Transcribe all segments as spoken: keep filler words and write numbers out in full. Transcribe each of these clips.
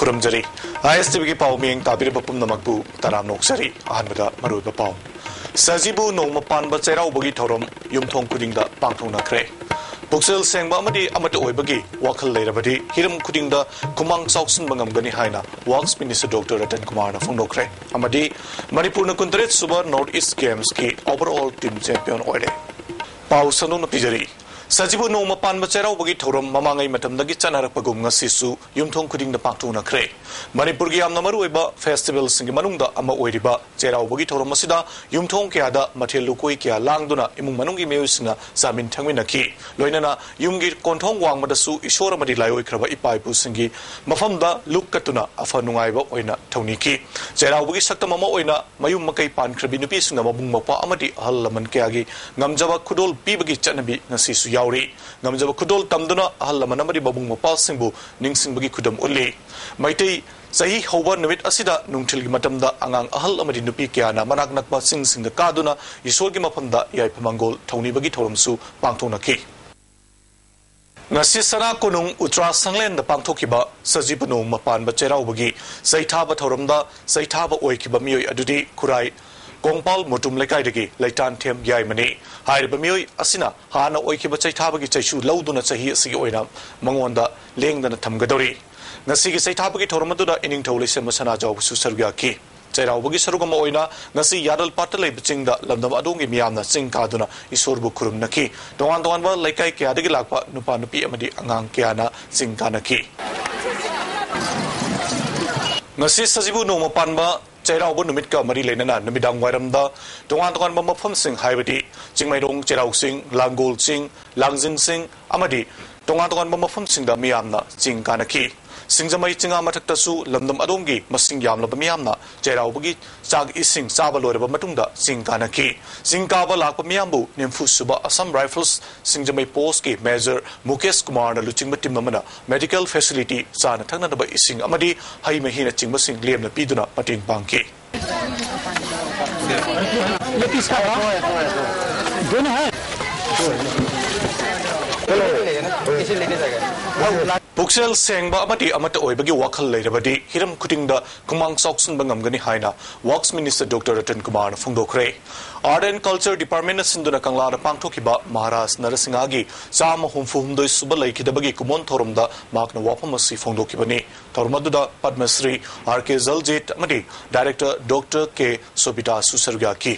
ꯈꯨꯔꯨꯝꯖꯔꯤ꯫ ꯑꯥꯏ ꯑꯦꯁ T ꯚꯤꯒꯤ ꯄꯥꯎ ꯃꯤꯠꯌꯦꯡ ꯇꯥꯕꯤꯔꯤꯕ ꯄꯨꯝꯅꯃꯛꯄꯨ ꯇꯔꯥꯝꯅ ꯑꯣꯛꯆꯔꯤ꯫ ꯑꯍꯥꯟꯕꯗ ꯃꯔꯨꯑꯣꯏꯕ ꯄꯥꯎ꯫ ꯁꯖꯤꯕꯨ ꯅꯣꯡꯃ ꯄꯥꯟꯕ ꯆꯩꯔꯥꯎꯕꯒꯤ ꯊꯧꯔꯝ ꯌꯨꯝꯊꯣꯡ ꯈꯨꯗꯤꯡꯗ ꯄꯥꯡꯊꯣꯛꯅꯈ꯭ꯔꯦ꯫ ꯄꯨꯛꯆꯦꯜ ꯁꯦꯡꯕ ꯑꯃꯗꯤ ꯑꯃꯠꯇ ꯑꯣꯏꯕꯒꯤ ꯋꯥꯈꯜ ꯂꯩꯔꯕꯗꯤ ꯍꯤꯔꯝ ꯈꯨꯗꯤꯡꯗ ꯈꯨꯃꯥꯡ ꯆꯥꯎꯁꯤꯟꯕ ꯉꯝꯒꯅꯤ ꯍꯥꯏꯅ ꯋꯥꯔꯛꯁ ꯃꯤꯅꯤꯁꯇꯔ ꯗꯣꯛꯇꯔ ꯔꯇꯟ ꯀꯨꯃꯥꯔꯅ ꯐꯣꯡꯗꯣꯛꯈ꯭ꯔꯦ꯫ ꯑꯃꯗꯤ ꯃꯅꯤꯄꯨꯔꯅ ꯀꯨꯟꯇꯔꯦꯠ ꯁꯨꯕ ꯅꯣꯔꯠ ꯏꯁ ꯒꯦꯝꯁꯀꯤ ꯑꯣꯚꯔꯑꯣꯜ ꯇꯤꯝ ꯆꯦꯝꯄꯤꯌꯟ ꯑꯣꯏꯔꯦ꯫ ꯄꯥꯎ ꯁꯟꯗꯣꯛꯅ ꯄꯤꯖꯔꯤ꯫ ꯁꯖꯤꯕꯨ ꯅꯣꯡꯃ ꯄꯥꯟꯕ ꯆꯩꯔꯥꯎꯕꯒꯤ ꯊꯧꯔꯝ ꯃꯃꯥꯡꯉꯩ ꯃꯇꯝꯗꯒꯤ ꯆꯠꯅꯔꯛꯄꯒꯨꯝ ꯉꯁꯤꯁꯨ ꯌꯨꯝꯊꯣꯡ ꯈꯨꯗꯤꯡꯗ ꯄꯥꯡꯊꯣꯛꯅꯈ꯭ꯔꯦ꯫ ꯃꯅꯤꯄꯨꯔꯒꯤ ꯌꯥꯝꯅ ꯃꯔꯨꯑꯣꯏꯕ ꯐꯦꯁꯇꯤꯚꯦꯜꯁꯤꯡꯒꯤ ꯃꯅꯨꯡꯗ ꯑꯃ ꯑꯣꯏꯔꯤꯕ ꯆꯩꯔꯥꯎꯕꯒꯤ ꯊꯧꯔꯝ ꯑꯁꯤꯗ ꯌꯨꯝꯊꯣꯡ ꯀꯌꯥꯗ ꯃꯊꯦꯜ ꯂꯨꯀꯣꯏ ꯀꯌꯥ ꯂꯥꯡꯗꯨꯅ ꯏꯃꯨꯡ ꯃꯅꯨꯡꯒꯤ ꯃꯤꯑꯣꯏꯁꯤꯡꯅ ꯆꯥꯃꯤꯟ ꯊꯛꯃꯤꯟꯅꯈꯤ꯫ ꯂꯣꯏꯅꯅ ꯌꯨꯝꯒꯤ ꯀꯣꯟꯊꯣꯡ ꯋꯥꯡꯃꯗꯁꯨ ꯏꯁꯣꯔ ꯑꯃꯗꯤ ꯂꯥꯏꯑꯣꯏꯈ꯭ꯔꯕ ꯏꯄꯥ ꯏꯄꯨꯁꯤꯡꯒꯤ ꯃꯐꯝꯗ ꯂꯨꯛ ꯀꯠꯇꯨꯅ ꯑꯐ ꯅꯨꯡꯉꯥꯏꯕ ꯑꯣꯏꯅ ꯊꯧꯅꯤꯈꯤ꯫ ꯆꯩꯔꯥꯎꯕꯒꯤ ꯁꯛꯇꯝ ꯑꯃ ꯑꯣꯏꯅ ꯃꯌꯨꯝ ꯃꯀꯩ ꯄꯥꯟꯈ꯭ꯔꯕꯤ ꯅꯨꯄꯤꯁꯤꯡꯅ ꯃꯕꯨꯡ ꯃꯧꯄ꯭ꯋꯥ ꯑꯃꯗꯤ ꯑꯍꯜ ꯂꯃꯟ ꯀꯌꯥꯒꯤ ꯉꯝꯖꯕ ꯈꯨꯗꯣꯜ ꯄꯤꯕꯒꯤ ꯆꯠꯅꯕꯤ ꯉꯁꯤꯁꯨ ꯌꯥꯎꯔꯤ꯫ ꯉꯝꯖꯕ ꯈꯨꯗꯣꯜ ꯇꯝꯗꯨꯅ ꯑꯍꯜ ꯂꯃꯟ ꯑꯃꯗꯤ ꯃꯕꯨꯡ ꯃꯧꯄ꯭ꯋꯥꯁꯤꯡꯕꯨ ꯅꯤꯡꯁꯤꯡꯕꯒꯤ ꯈꯨꯗꯝ ꯎꯠꯂꯤ꯫ ꯃꯩꯇꯩ ꯆꯍꯤ ꯍꯧꯕ ꯅꯨꯃꯤꯠ ꯑꯁꯤꯗ ꯅꯨꯡꯊꯤꯜꯒꯤ ꯃꯇꯝꯗ ꯑꯉꯥꯡ ꯑꯍꯜ ꯑꯃꯗꯤ ꯅꯨꯄꯤ ꯀꯌꯥꯅ ꯃꯅꯥꯛ ꯅꯛꯄ ꯆꯤꯡꯁꯤꯡꯗ ꯀꯥꯗꯨꯅ ꯏꯁꯣꯔꯒꯤ ꯃꯐꯝꯗ ꯌꯥꯏꯐ ꯃꯪꯒꯣꯜ ꯊꯧꯅꯤꯕꯒꯤ ꯊꯧꯔꯝꯁꯨ ꯄꯥꯡꯊꯣꯛꯅꯈꯤ꯫ ꯉꯁꯤ ꯁꯅꯥ ꯀꯣꯅꯨꯡ ꯎꯇ꯭ꯔꯥ ꯁꯪꯂꯦꯟꯗ ꯄꯥꯡꯊꯣꯛꯈꯤꯕ ꯁꯖꯤꯕꯨ ꯅꯣꯡꯃ ꯄꯥꯟꯕ ꯆꯩꯔꯥꯎꯕꯒꯤ ꯆꯩꯊꯥꯕ ꯊꯧꯔꯝꯗ ꯆꯩꯊꯥꯕ ꯑꯣꯏꯈꯤꯕ ꯃꯤꯑꯣꯏ ꯑꯗꯨꯗꯤ ꯈꯨꯔꯥꯏ ꯀꯣꯡꯄꯥꯜ ꯃꯣꯇꯨꯝ ꯂꯩꯀꯥꯏꯗꯒꯤ ꯂꯩꯇꯥꯟꯊꯦꯝ ꯌꯥꯏꯃꯅꯤ꯫ ꯍꯥꯏꯔꯤꯕ ꯃꯤꯑꯣꯏ ꯑꯁꯤꯅ ꯍꯥꯟꯅ ꯑꯣꯏꯈꯤꯕ ꯆꯩꯊꯥꯕꯒꯤ ꯆꯩꯁꯨ ꯂꯧꯗꯨꯅ ꯆꯍꯤ ꯑꯁꯤꯒꯤ ꯑꯣꯏꯅ ꯃꯉꯣꯟꯗ ꯂꯦꯡꯗꯅ ꯊꯝꯒꯗꯧꯔꯤ꯫ ꯉꯁꯤꯒꯤ ꯆꯩꯊꯥꯕꯒꯤ ꯊꯧꯔꯝ ꯑꯗꯨꯗ ꯏꯅꯤꯡꯊꯧ ꯂꯩꯁꯦꯝꯕ ꯁꯅꯥꯖꯥꯎꯕꯁꯨ ꯁꯔꯨꯛ ꯌꯥꯈꯤ꯫ ꯆꯩꯔꯥꯎꯕꯒꯤ ꯁꯔꯨꯛ ꯑꯃ ꯑꯣꯏꯅ ꯉꯁꯤ ꯌꯥꯔꯜꯄꯥꯠꯇ ꯂꯩꯕ ꯆꯤꯡꯗ ꯂꯝꯗꯝ ꯑꯗꯣꯝꯒꯤ ꯃꯤꯌꯥꯝꯅ ꯆꯤꯡ ꯀꯥꯗꯨꯅ ꯏꯁꯣꯔꯕꯨ ꯈꯨꯔꯨꯝꯅꯈꯤ꯫ ꯇꯣꯉꯥꯟ ꯇꯣꯉꯥꯟꯕ ꯂꯩꯀꯥꯏ ꯀꯌꯥꯗꯒꯤ ꯂꯥꯛꯄ ꯅꯨꯄꯥ ꯅꯨꯄꯤ ꯑꯃꯗꯤ ꯑꯉꯥꯡ ꯀꯌꯥꯅ ꯆꯤꯡ ꯀꯥꯅꯈꯤ꯫ ꯉꯁꯤ ꯁꯖꯤꯕꯨ ꯅꯣꯡꯃ ꯄꯥꯟꯕ ꯆꯩꯔꯥꯎꯕ ꯅꯨꯃꯤꯠꯀ ꯃꯔꯤ ꯂꯩꯅꯅ ꯅꯨꯃꯤꯗꯥꯡ ꯋꯥꯏꯔꯝꯗ ꯇꯣꯉꯥꯟ ꯇꯣꯉꯥꯟꯕ ꯃꯐꯝꯁꯤꯡ ꯍꯥꯏꯕꯗꯤ ꯆꯤꯡꯃꯩꯔꯣꯡ ꯆꯩꯔꯥꯎ ꯆꯤꯡ, ꯂꯥꯡꯒꯣꯜ ꯆꯤꯡ, ꯂꯥꯡꯖꯤꯟ ꯆꯤꯡ ꯑꯃꯗꯤ ꯇꯣꯉꯥꯟ ꯇꯣꯉꯥꯟꯕ ꯃꯐꯝꯁꯤꯡꯗ ꯃꯤꯌꯥꯝꯅ ꯆꯤꯡ ꯀꯥꯅꯈꯤ꯫ ꯁꯤꯡꯖꯃꯩ ꯆꯤꯉꯥ ꯃꯊꯛꯇꯁꯨ ꯂꯝꯗꯝ ꯑꯗꯣꯝꯒꯤ ꯃꯁꯤꯡ ꯌꯥꯝꯂꯕ ꯃꯤꯌꯥꯝꯅ ꯆꯩꯔꯥꯎꯕꯒꯤ ꯆꯥꯛ ꯏꯁꯤꯡ ꯆꯥꯕ ꯂꯣꯏꯔꯕ ꯃꯇꯨꯡꯗ ꯆꯤꯡ ꯀꯥꯅꯈꯤ꯫ ꯆꯤꯡ ꯀꯥꯕ ꯂꯥꯛꯄ ꯃꯤꯌꯥꯝꯕꯨ ꯅꯤꯐꯨ ꯁꯨꯕ ꯑꯁꯥꯝ ꯔꯥꯏꯐꯜꯁ ꯁꯤꯡꯖꯃꯩ ꯄꯣꯁꯀꯤ ꯃꯦꯖꯔ ꯃꯨꯀꯦꯁ ꯀꯨꯃꯥꯔꯅ ꯂꯨꯆꯤꯡꯕ ꯇꯤꯝ ꯑꯃꯅ ꯃꯦꯗꯤꯀꯦꯜ ꯐꯦꯁꯤꯂꯤꯇꯤ, ꯆꯥꯅ ꯊꯛꯅꯅꯕ ꯏꯁꯤꯡ ꯑꯃꯗꯤ ꯍꯩ ꯃꯍꯤꯅꯆꯤꯡꯕꯁꯤꯡ ꯂꯦꯝꯅ ꯄꯤꯗꯨꯅ ꯃꯇꯦꯡ ꯄꯥꯡꯈꯤ꯫ ये किसका था? दोनों है। ꯄꯨꯛꯆꯦꯜ ꯁꯦꯡꯕ ꯑꯃꯗꯤ ꯑꯃꯠꯇ ꯑꯣꯏꯕꯒꯤ ꯋꯥꯈꯜ ꯂꯩꯔꯕꯗꯤ ꯍꯤꯔꯝ ꯈꯨꯗꯤꯡꯗ ꯈꯨꯃꯥꯡ ꯆꯥꯎꯁꯤꯟꯕ ꯉꯝꯒꯅꯤ ꯍꯥꯏꯅ Works Minister Doctor ꯔꯇꯟ ꯀꯨꯃꯥꯔꯅ ꯐꯣꯡꯗꯣꯛꯈ꯭ꯔꯦ꯫ Art and Culture Departmentꯅ ꯁꯤꯟꯗꯨꯅ ꯀꯪꯂꯥꯗ ꯄꯥꯡꯊꯣꯛꯈꯤꯕ ꯃꯍꯥꯔꯥꯖ ꯅꯔꯁꯤꯡꯍꯒꯤ ꯆꯥꯝꯃ ꯍꯨꯝꯐꯨ ꯍꯨꯝꯗꯣꯏ ꯁꯨꯕ ꯂꯩꯈꯤꯗꯕꯒꯤ ꯀꯨꯃꯣꯟ ꯊꯧꯔꯝꯗ ꯃꯍꯥꯛꯅ ꯋꯥꯐꯝ ꯑꯁꯤ ꯐꯣꯡꯗꯣꯛꯈꯤꯕꯅꯤ꯫ ꯊꯧꯔꯝ ꯑꯗꯨꯗ ꯄꯗꯃ ꯁ꯭ꯔꯤ ꯑꯥꯔ ꯀꯦ ꯖꯜꯖꯤꯠ ꯑꯃꯗꯤ Director Doctor ꯀꯦ ꯁꯣꯕꯤꯇꯥꯁꯨ ꯁꯔꯨꯛ ꯌꯥꯈꯤ꯫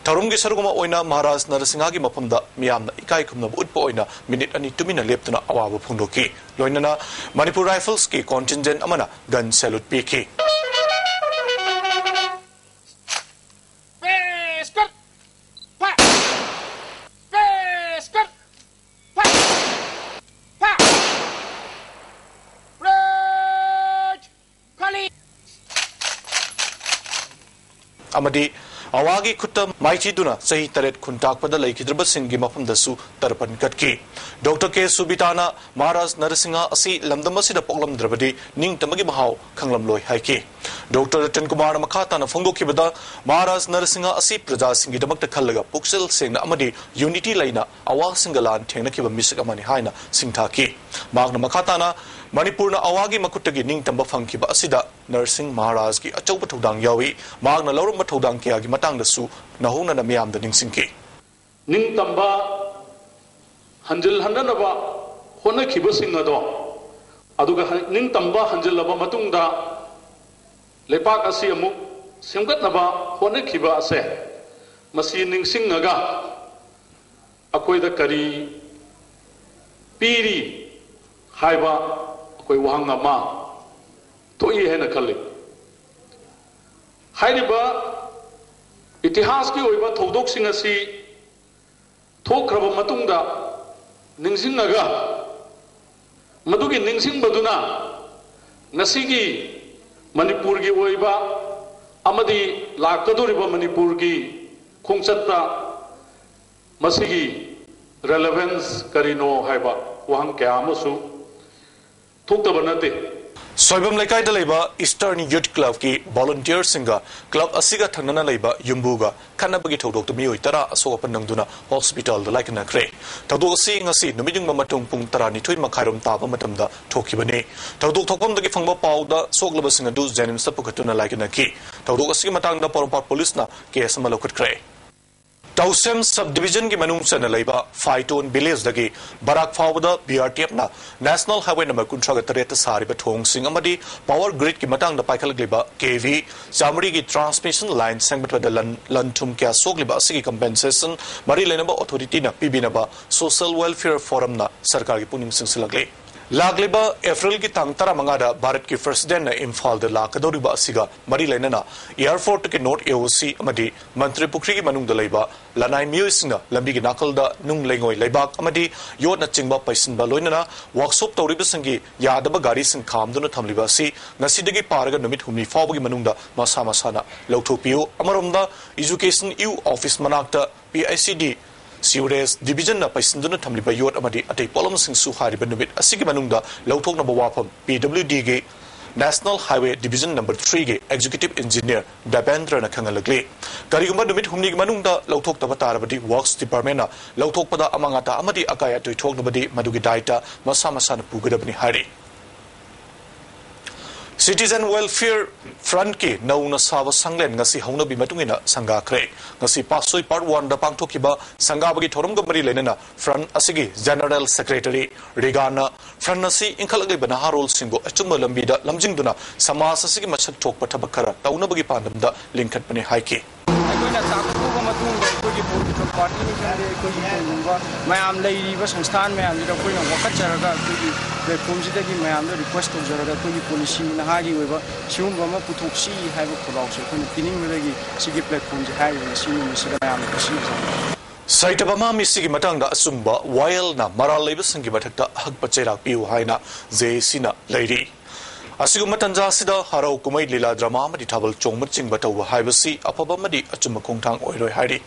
ꯊꯧꯔꯝꯒꯤ ꯁꯔꯨꯛ ꯑꯃ ꯑꯣꯏꯅ ꯃꯍꯥꯔꯥꯖ ꯅꯔꯁꯤꯡꯍꯒꯤ ꯃꯐꯝꯗ ꯃꯤꯌꯥꯝꯅ ꯏꯀꯥꯏ ꯈꯨꯝꯅꯕ ꯎꯠꯄ ꯑꯣꯏꯅ ꯃꯤꯅꯤꯠ ꯑꯅꯤ ꯇꯨꯃꯤꯟꯅ ꯂꯦꯞꯇꯨꯅ ꯑꯋꯥꯕ ꯐꯣꯡꯗꯣꯛꯈꯤ꯫ ꯂꯣꯏꯅꯅ Manipur Riflesꯀꯤ contingent ꯑꯃꯅ gun salute ꯄꯤꯈꯤ꯫ ꯑꯃꯗꯤ ꯑꯋꯥꯒꯤ ꯈꯨꯠꯇ ꯃꯥꯏꯊꯤꯗꯨꯅ ꯆꯍꯤ ꯇꯔꯦꯠ ꯈꯨꯟꯇꯥꯛꯄꯗ ꯂꯩꯈꯤꯗ꯭ꯔꯕꯁꯤꯡꯒꯤ ꯃꯐꯝꯗꯁꯨ ꯇꯔꯄꯟ ꯀꯠꯈꯤ꯫ ꯗꯣꯛꯇꯔ ꯀꯦ ꯁꯨꯕꯤꯇꯥꯅ ꯃꯍꯥꯔꯥꯖ ꯅꯔꯁꯤꯡꯍ ꯑꯁꯤ ꯂꯝꯗꯝ ꯑꯁꯤꯗ ꯄꯣꯛꯂꯝꯗ꯭ꯔꯕꯗꯤ ꯅꯤꯡꯇꯝꯕꯒꯤ ꯃꯍꯥꯎ ꯈꯪꯂꯝꯂꯣꯏ ꯍꯥꯏꯈꯤ꯫ ꯗꯣꯛꯇꯔ ꯔꯇꯟ ꯀꯨꯃꯥꯔꯅ ꯃꯈꯥ ꯇꯥꯅ ꯐꯣꯡꯗꯣꯛꯈꯤꯕꯗ, ꯃꯍꯥꯔꯥꯖ ꯅꯔꯁꯤꯡꯍ ꯑꯁꯤ ꯄ꯭ꯔꯖꯥꯁꯤꯡꯒꯤꯗꯃꯛꯇ ꯈꯜꯂꯒ ꯄꯨꯛꯆꯦꯜ ꯁꯦꯡꯅ ꯑꯃꯗꯤ unity ꯂꯩꯅ ꯑꯋꯥꯁꯤꯡꯒ ꯂꯥꯟ ꯊꯦꯡꯅꯈꯤꯕ ꯃꯤꯁꯛ ꯑꯃꯅꯤ ꯍꯥꯏꯅ ꯁꯤꯡꯊꯥꯈꯤ꯫ ꯃꯍꯥꯛꯅ ꯃꯈꯥ ꯇꯥꯅ, ꯃꯅꯤꯄꯨꯔꯅ ꯑꯋꯥꯒꯤ ꯃꯈꯨꯠꯇꯒꯤ ꯅꯤꯡꯇꯝꯕ ꯐꯪꯈꯤꯕ ꯑꯁꯤꯗ ꯅꯔꯁꯤꯡ ꯃꯍꯥꯔꯥꯖꯒꯤ ꯑꯆꯧꯕ ꯊꯧꯗꯥꯡ ꯌꯥꯎꯏ꯫ ꯃꯍꯥꯛꯅ ꯂꯧꯔꯝꯕ ꯊꯧꯗꯥꯡ ꯀꯌꯥꯒꯤ ꯃꯇꯥꯡꯗꯁꯨ ꯅꯧꯍꯧꯅꯅ ꯃꯤꯌꯥꯝꯗ ꯅꯤꯡꯁꯤꯡꯈꯤ꯫ ꯅꯤꯡꯇꯝꯕ ꯍꯟꯖꯤꯜꯍꯟꯅꯅꯕ ꯍꯣꯠꯅꯈꯤꯕꯁꯤꯡ ꯑꯗꯣ, ꯑꯗꯨꯒ ꯍ-, ꯅꯤꯡꯇꯝꯕ ꯍꯟꯖꯤꯜꯂꯕ ꯃꯇꯨꯡꯗ ꯂꯩꯄꯥꯛ ꯑꯁꯤ ꯑꯃꯨꯛ ꯁꯦꯝꯒꯠꯅꯕ ꯍꯣꯠꯅꯈꯤꯕ ꯑꯁꯦ, ꯃꯁꯤ ꯅꯤꯡꯁꯤꯡꯉꯒ ꯑꯩꯈꯣꯏꯗ ꯀꯔꯤ ꯄꯤꯔꯤ ꯍꯥꯏꯕ ꯑꯩꯈꯣꯏ ꯋꯥꯍꯪ ꯑꯃ ꯊꯣꯛꯏ ꯍꯥꯏꯅ ꯈꯜꯂꯤ꯫ ꯍꯥꯏꯔꯤꯕ ꯏꯇꯤꯍꯥꯁꯀꯤ ꯑꯣꯏꯕ ꯊꯧꯗꯣꯛꯁꯤꯡ ꯑꯁꯤ ꯊꯣꯛꯈ꯭ꯔꯕ ꯃꯇꯨꯡꯗ ꯅꯤꯡꯁꯤꯡꯉꯒ, ꯃꯗꯨꯒꯤ ꯅꯤꯡꯁꯤꯡꯕꯗꯨꯅ ꯉꯁꯤꯒꯤ ꯃꯅꯤꯄꯨꯔꯒꯤ ꯑꯣꯏꯕ ꯑꯃꯗꯤ ꯂꯥꯛꯀꯗꯧꯔꯤꯕ ꯃꯅꯤꯄꯨꯔꯒꯤ ꯈꯣꯡꯆꯠꯇ ꯃꯁꯤꯒꯤ relevance ꯀꯔꯤꯅꯣ ꯍꯥꯏꯕ ꯋꯥꯍꯪ ꯀꯌꯥ ꯑꯃꯁꯨ ꯊꯣꯛꯇꯕ ꯅꯠꯇꯦ꯫ ꯁꯣꯏꯕꯝ ꯂꯩꯀꯥꯏꯗ ꯂꯩꯕ Eastern Youth Clubꯀꯤ volunteerꯁꯤꯡꯒ club ꯑꯁꯤꯒ ꯊꯪꯅꯅ ꯂꯩꯕ ꯌꯨꯝꯕꯨꯒ ꯈꯠꯅꯕꯒꯤ ꯊꯧꯗꯣꯛꯇ ꯃꯤꯑꯣꯏ ꯇꯔꯥ ꯑꯁꯣꯛ ꯑꯄꯟ ꯅꯪꯗꯨꯅ hospitalꯗ ꯂꯥꯏꯀꯠꯅꯈ꯭ꯔꯦ꯫ ꯊꯧꯗꯣꯛ ꯑꯁꯤ ꯉꯁꯤ ꯅꯨꯃꯤꯠ ꯌꯨꯡꯕ ꯃꯇꯨꯡ ꯄꯨꯡ ꯇꯔꯥꯅꯤꯊꯣꯏ ꯃꯈꯥꯏꯔꯣꯝ ꯇꯥꯕ ꯃꯇꯝꯗ ꯊꯣꯛꯈꯤꯕꯅꯤ꯫ ꯊꯧꯗꯣꯛ ꯊꯣꯛꯐꯝꯗꯒꯤ ꯐꯪꯕ ꯄꯥꯎꯗ ꯁꯣꯛꯂꯕꯁꯤꯡ ꯑꯗꯨ JNIMSꯇ ꯄꯨꯈꯠꯇꯨꯅ ꯂꯥꯏꯀꯠꯅꯈꯤ꯫ ꯊꯧꯗꯣꯛ ꯑꯁꯤꯒꯤ ꯃꯇꯥꯡꯗ ꯄꯣꯔꯣꯝꯄꯥꯠ ꯄꯨꯂꯤꯁꯅ case ꯑꯃ ꯂꯧꯈꯠꯈ꯭ꯔꯦ꯫ ꯇꯧꯁꯦꯝ sub divisionꯒꯤ ꯃꯅꯨꯡ ꯆꯟꯅ ꯂꯩꯕ ꯐꯥꯏꯇꯣꯟ villageꯗꯒꯤ ꯕꯔꯥꯛ ꯐꯥꯎꯕꯗ BRTFꯅ National Highway number ꯀꯨꯟꯊ꯭ꯔꯥꯒ ꯇꯔꯦꯠꯇ ꯁꯥꯔꯤꯕ ꯊꯣꯡꯁꯤꯡ ꯑꯃꯗꯤ power gridꯀꯤ ꯃꯇꯥꯡꯗ ꯄꯥꯏꯈꯠꯂꯛꯂꯤꯕ KV ꯆꯥꯃꯔꯤꯒꯤ transmission line ꯁꯦꯝꯒꯠꯄꯗ ꯂꯟ, ꯂꯟ ꯊꯨꯝ ꯀꯌꯥ ꯁꯣꯛꯂꯤꯕ ꯑꯁꯤꯒꯤ compensation ꯃꯔꯤ ꯂꯩꯅꯕ authorityꯅ ꯄꯤꯕꯤꯅꯕ Social Welfare Forumꯅ ꯁꯔꯀꯥꯔꯒꯤ ꯄꯨꯛꯅꯤꯡ ꯆꯤꯡꯁꯤꯜꯂꯛꯂꯤ꯫ ꯂꯥꯛꯂꯤꯕ Aprilꯒꯤ ꯇꯥꯡ ꯇꯔꯥꯃꯉꯥꯗ ꯚꯥꯔꯠꯀꯤ Presidentꯅ ꯏꯝꯐꯥꯜꯗ ꯂꯥꯛꯀꯗꯧꯔꯤꯕ ꯑꯁꯤꯒ ꯃꯔꯤ ꯂꯩꯅꯅ airportꯀꯤ NORTH AOC ꯑꯃꯗꯤ ꯃꯟꯇ꯭ꯔꯤ ꯄꯨꯈ꯭ꯔꯤꯒꯤ ꯃꯅꯨꯡꯗ ꯂꯩꯕ ꯂꯅꯥꯏ ꯃꯤꯑꯣꯏꯁꯤꯡꯅ ꯂꯝꯕꯤꯒꯤ ꯅꯥꯀꯜꯗ ꯅꯨꯡ ꯂꯩꯉꯣꯏ ꯂꯩꯕꯥꯛ ꯑꯃꯗꯤ ꯌꯣꯠꯅꯆꯤꯡꯕ ꯄꯩꯁꯤꯟꯕ ꯂꯣꯏꯅꯅ workshop ꯇꯧꯔꯤꯕꯁꯤꯡꯒꯤ ꯌꯥꯗꯕ ꯒꯥꯔꯤꯁꯤꯡ ꯈꯥꯝꯗꯨꯅ ꯊꯝꯂꯤꯕ ꯑꯁꯤ ꯉꯁꯤꯗꯒꯤ ꯄꯥꯔꯒ ꯅꯨꯃꯤꯠ ꯍꯨꯝꯅꯤ ꯐꯥꯎꯕꯒꯤ ꯃꯅꯨꯡꯗ ꯃꯁꯥ ꯃꯁꯥꯅ ꯂꯧꯊꯣꯛꯄꯤꯌꯨ꯫ ꯑꯃꯔꯣꯝꯗ Education U office ꯃꯅꯥꯛꯇ PICD sewerage divisionꯅ ꯄꯩꯁꯤꯟꯗꯨꯅ ꯊꯝꯂꯤꯕ ꯌꯣꯠ ꯑꯃꯗꯤ ꯑꯇꯩ ꯄꯣꯠꯂꯝꯁꯤꯡꯁꯨ ꯍꯥꯏꯔꯤꯕ ꯅꯨꯃꯤꯠ ꯑꯁꯤꯒꯤ ꯃꯅꯨꯡꯗ ꯂꯧꯊꯣꯛꯅꯕ ꯋꯥꯐꯝ PWDꯒꯤ National Highway Division number threeꯒꯤ executive engineer ꯗꯦꯕꯦꯟꯗ꯭ꯔꯅ ꯈꯪꯍꯜꯂꯛꯂꯤ꯫ ꯀꯔꯤꯒꯨꯝꯕ ꯅꯨꯃꯤꯠ ꯍꯨꯝꯅꯤꯒꯤ ꯃꯅꯨꯡꯗ ꯂꯧꯊꯣꯛꯇꯕ ꯇꯥꯔꯕꯗꯤ Works Departmentꯅ ꯂꯧꯊꯣꯛꯄꯗ ꯑꯃꯥꯡ ꯑꯇꯥ ꯑꯃꯗꯤ ꯑꯀꯥꯏ ꯑꯇꯣꯏ ꯊꯣꯛꯅꯕꯗꯤ ꯃꯗꯨꯒꯤ ꯗꯥꯏꯇ ꯃꯁꯥ ꯃꯁꯥꯅ ꯄꯨꯒꯗꯕꯅꯤ ꯍꯥꯏꯔꯤ꯫ Citizen Welfare Frontꯀꯤ ꯅꯧꯅ ꯁꯥꯕ ꯁꯪꯂꯦꯟ ꯉꯁꯤ ꯍꯧꯅꯕꯤ ꯃꯇꯨꯡ ꯏꯟꯅ ꯁꯪꯒꯥꯈ꯭ꯔꯦ꯫ ꯉꯁꯤ ꯄꯥꯠꯁꯣꯏ Part Oneꯗ ꯄꯥꯡꯊꯣꯛꯈꯤꯕ ꯁꯪꯒꯥꯕꯒꯤ ꯊꯧꯔꯝꯒ ꯃꯔꯤ ꯂꯩꯅꯅ Front ꯑꯁꯤꯒꯤ General Secretary ꯔꯤꯒꯥꯟꯅ Front ꯑꯁꯤ ꯏꯟꯈꯠꯂꯛꯂꯤꯕ ꯅꯍꯥꯔꯣꯜꯁꯤꯡꯕꯨ ꯑꯆꯨꯝꯕ ꯂꯝꯕꯤꯗ ꯂꯝꯖꯤꯡꯗꯨꯅ ꯁꯃꯥꯖ ꯑꯁꯤꯒꯤ ꯃꯁꯛ ꯊꯣꯛꯄ ꯊꯕꯛ ꯈꯔ ꯇꯧꯅꯕꯒꯤ ꯄꯥꯟꯗꯝꯗ ꯂꯤꯡꯈꯠꯄꯅꯤ ꯍꯥꯏꯈꯤ꯫ ꯑꯩꯈꯣꯏꯅ ꯇꯥꯛꯊꯣꯛꯑꯕ ꯃꯇꯨꯡꯗ ꯑꯩꯈꯣꯏꯒꯤ political partyꯅꯤ ꯈꯪꯗꯦ, ꯑꯩꯈꯣꯏꯒꯤ ꯀꯩꯒꯨꯝꯕ ꯃꯌꯥꯝ ꯂꯩꯔꯤꯕ ꯁꯪꯁꯊꯥꯟ ꯃꯌꯥꯝꯁꯤꯗ ꯑꯩꯈꯣꯏꯅ ꯋꯥꯀꯠꯆꯔꯒ ꯑꯩꯈꯣꯏꯒꯤ platformꯁꯤꯗꯒꯤ ꯃꯌꯥꯝꯗ request ꯇꯧꯖꯔꯒ ꯑꯩꯈꯣꯏꯒꯤ policy ꯅꯍꯥꯒꯤ ꯑꯣꯏꯕ ꯁꯤꯒꯨꯝꯕ ꯑꯃ ꯄꯨꯊꯣꯛꯁꯤ ꯍꯥꯏꯕ ꯈꯣꯜꯂꯥꯎꯁꯦ ꯑꯩꯈꯣꯏꯅ ꯄꯤꯅꯤꯡꯕꯗꯒꯤ ꯁꯤꯒꯤ platformꯁꯦ ꯍꯥꯏꯔꯤꯕ ꯉꯁꯤ ꯅꯨꯃꯤꯠꯁꯤꯗ ꯃꯌꯥꯝꯅ ꯈꯪꯁꯤꯟꯅꯖꯕꯅꯤ꯫ ꯁꯩꯇꯕꯃꯥ ꯃꯤꯁꯤꯒꯤ ꯃꯇꯥꯡꯗ ꯑꯆꯨꯝꯕ ꯋꯥꯌꯦꯜꯅ ꯃꯔꯥꯜ ꯂꯩꯕꯁꯤꯡꯒꯤ ꯃꯊꯛꯇ ꯑꯍꯛꯄ ꯆꯩꯔꯥꯛ ꯄꯤꯌꯨ ꯍꯥꯏꯅ JACꯅ ꯂꯩꯔꯤ꯫ ꯑꯁꯤꯒꯨꯝꯕ ꯇꯥꯟꯖꯥ ꯑꯁꯤꯗ ꯍꯔꯥꯎ ꯀꯨꯝꯍꯩ, ꯂꯤꯂꯥ ꯗ꯭ꯔꯃꯥ ꯑꯃꯗꯤ ꯊꯥꯕꯜ ꯆꯣꯡꯕꯅꯆꯤꯡꯕ ꯇꯧꯕ ꯍꯥꯏꯕꯁꯤ ꯑꯐꯕ ꯑꯃꯗꯤ ꯑꯆꯨꯝꯕ ꯈꯣꯡꯊꯥꯡ ꯑꯣꯏꯔꯣꯏ ꯍꯥꯏꯔꯤ꯫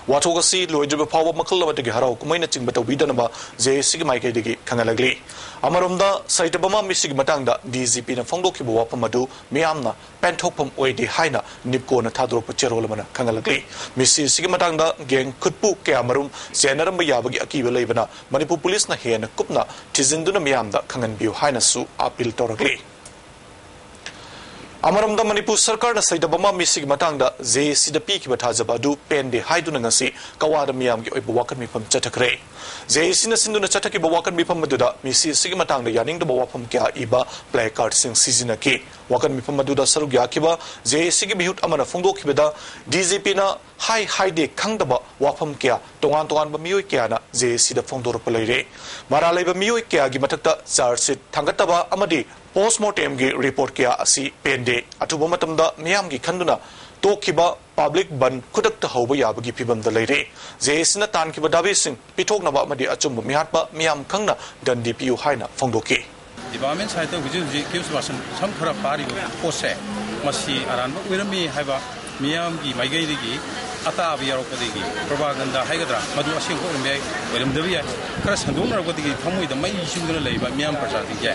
ꯋꯥꯊꯣꯛ ꯑꯁꯤ ꯂꯣꯏꯗ꯭ꯔꯤꯕ ꯐꯥꯎꯕ ꯃꯈꯜ ꯑꯃꯠꯇꯒꯤ ꯍꯔꯥꯎ ꯀꯨꯝꯍꯩꯅꯆꯤꯡꯕ ꯇꯧꯕꯤꯗꯅꯕ ꯖꯦ ꯑꯦ ꯁꯤꯒꯤ ꯃꯥꯏꯀꯩꯗꯒꯤ ꯈꯪꯍꯜꯂꯛꯂꯤ꯫ ꯑꯃꯔꯣꯝꯗ, ꯁꯍꯤꯇꯕꯃꯥ ꯃꯤꯁꯤꯒꯤ ꯃꯇꯥꯡꯗ ꯗꯤ ꯖꯤ ꯄꯤꯅ ꯐꯣꯡꯗꯣꯛꯈꯤꯕ ꯋꯥꯐꯝ ꯑꯗꯨ ꯃꯤꯌꯥꯝꯅ ꯄꯦꯟꯊꯣꯛꯐꯝ ꯑꯣꯏꯗꯦ ꯍꯥꯏꯅ ꯅꯤꯞꯀꯣꯅ ꯊꯥꯗꯣꯔꯛꯄ ꯆꯦꯔꯣꯜ ꯑꯃꯅ ꯈꯪꯍꯜꯂꯛꯂꯤ꯫ ꯃꯤꯁꯤ ꯑꯁꯤꯒꯤ ꯃꯇꯥꯡꯗ ꯒꯦꯡ ꯈꯨꯠꯄꯨ ꯀꯌꯥꯃꯔꯨꯝ ꯆꯦꯟꯅꯔꯝꯕ ꯌꯥꯕꯒꯤ ꯑꯀꯤꯕ ꯂꯩꯕꯅ ꯃꯅꯤꯄꯨꯔ ꯄꯨꯂꯤꯁꯅ ꯍꯦꯟꯅ ꯀꯨꯞꯅ ꯊꯤꯖꯤꯟꯗꯨꯅ ꯃꯤꯌꯥꯝꯗ ꯈꯪꯍꯟꯕꯤꯌꯨ ꯍꯥꯏꯅꯁꯨ ꯑꯥꯄꯤꯜ ꯇꯧꯔꯛꯂꯤ꯫ ꯑꯃꯔꯣꯝꯗ, ꯃꯅꯤꯄꯨꯔ ꯁꯔꯀꯥꯔꯅ ꯁꯍꯤꯇꯕꯃꯥ ꯃꯤꯁꯤꯒꯤ ꯃꯇꯥꯡꯗ ꯖꯦ ꯑꯦ ꯁꯤꯗ ꯄꯤꯈꯤꯕ ꯊꯥꯖꯕ ꯑꯗꯨ ꯄꯦꯟꯗꯦ ꯍꯥꯏꯗꯨꯅ ꯉꯁꯤ ꯀꯋꯥꯗ ꯃꯤꯌꯥꯝꯒꯤ ꯑꯣꯏꯕ ꯋꯥꯀꯠ ꯃꯤꯐꯝ ꯆꯠꯊꯈ꯭ꯔꯦ꯫ ꯖꯦ ꯑꯦ ꯁꯤꯅ ꯁꯤꯟꯗꯨꯅ ꯆꯠꯊꯈꯤꯕ ꯋꯥꯀꯠ ꯃꯤꯐꯝ ꯑꯗꯨꯗ ꯃꯤꯁꯤ ꯑꯁꯤꯒꯤ ꯃꯇꯥꯡꯗ ꯌꯥꯅꯤꯡꯗꯕ ꯋꯥꯐꯝ ꯀꯌꯥ ꯏꯕ ꯄ꯭ꯂꯦ ꯀꯥꯔꯗꯁꯤꯡ ꯁꯤꯖꯤꯟꯅꯈꯤ꯫ ꯋꯥꯀꯠ ꯃꯤꯐꯝ ꯑꯗꯨꯗ ꯁꯔꯨꯛ ꯌꯥꯈꯤꯕ ꯖꯦ ꯑꯦ ꯁꯤꯒꯤ ꯃꯤꯍꯨꯠ ꯑꯃꯅ ꯐꯣꯡꯗꯣꯛꯈꯤꯕꯗ, ꯗꯤ ꯖꯤ ꯄꯤꯅ ꯍꯥꯏ ꯍꯥꯏꯗꯦ ꯈꯪꯗꯕ ꯋꯥꯐꯝ ꯀꯌꯥ ꯇꯣꯉꯥꯟ ꯇꯣꯉꯥꯟꯕ ꯃꯤꯑꯣꯏ ꯀꯌꯥꯅ ꯖꯦ ꯑꯦ ꯁꯤꯗ ꯐꯣꯡꯗꯣꯔꯛꯄ ꯂꯩꯔꯦ꯫ ꯃꯔꯥꯜ ꯂꯩꯕ ꯃꯤꯑꯣꯏ ꯀꯌꯥꯒꯤ ꯃꯊꯛꯇ ꯆꯥꯔꯖ ꯁꯤꯠ ꯊꯥꯡꯒꯠꯇꯕ ꯑꯃꯗꯤ ꯄꯣꯁꯃꯣꯔꯇꯦꯝꯒꯤ ꯔꯤꯄꯣꯔꯠ ꯀꯌꯥ ꯑꯁꯤ ꯄꯦꯟꯗꯦ꯫ ꯑꯊꯨꯕ ꯃꯇꯝꯗ ꯃꯤꯌꯥꯝꯒꯤ ꯈꯟꯗꯨꯅ ꯇꯣꯛꯈꯤꯕ ꯄꯕ꯭ꯂꯤꯛ ꯕꯟ ꯈꯨꯗꯛꯇ ꯍꯧꯕ ꯌꯥꯕꯒꯤ ꯐꯤꯕꯝꯗ ꯂꯩꯔꯦ꯫ ꯖꯦ ꯑꯦ ꯁꯤꯅ ꯇꯥꯟꯈꯤꯕ ꯗꯥꯕꯤꯁꯤꯡ ꯄꯤꯊꯣꯛꯅꯕ ꯑꯃꯗꯤ ꯑꯆꯨꯝꯕ ꯃꯤꯍꯥꯠꯄ ꯃꯤꯌꯥꯝ ꯈꯪꯅ ꯗꯟꯗꯤ ꯄꯤꯌꯨ ꯍꯥꯏꯅ ꯐꯣꯡꯗꯣꯛꯈꯤ꯫ ꯗꯤꯄꯥꯔꯠꯃꯦꯟ ꯁꯥꯏꯠꯇ ꯍꯧꯖꯤꯛ ꯍꯧꯖꯤꯛ ꯀꯦꯞꯁ ꯕꯥꯁꯟ ꯁꯝ ꯈꯔ ꯄꯥꯔꯤꯕ ꯄꯣꯠꯁꯦ, ꯃꯁꯤ ꯑꯔꯥꯟꯕ ꯑꯣꯏꯔꯝꯃꯤ ꯍꯥꯏꯕ ꯃꯤꯌꯥꯝꯒꯤ ꯃꯥꯏꯀꯩꯗꯒꯤ ꯑꯇꯥꯕ ꯌꯥꯎꯔꯛꯄꯗꯒꯤ ꯄ꯭ꯔꯣꯄꯥꯒꯟꯗꯥ ꯍꯥꯏꯒꯗ꯭ꯔꯥ, ꯃꯗꯨ ꯑꯁꯦꯡꯕ ꯑꯣꯏꯔꯝꯕ ꯌꯥꯏ, ꯑꯣꯏꯔꯝꯗꯕ ꯌꯥꯏ꯫ ꯈꯔ ꯁꯟꯗꯣꯛꯅꯔꯛꯄꯗꯒꯤ ꯊꯃꯣꯏꯗ ꯃꯩ ꯆꯨꯗꯨꯅ ꯂꯩꯕ ꯃꯤꯌꯥꯝ ꯄ꯭ꯔꯖꯥꯁꯤꯡꯁꯦ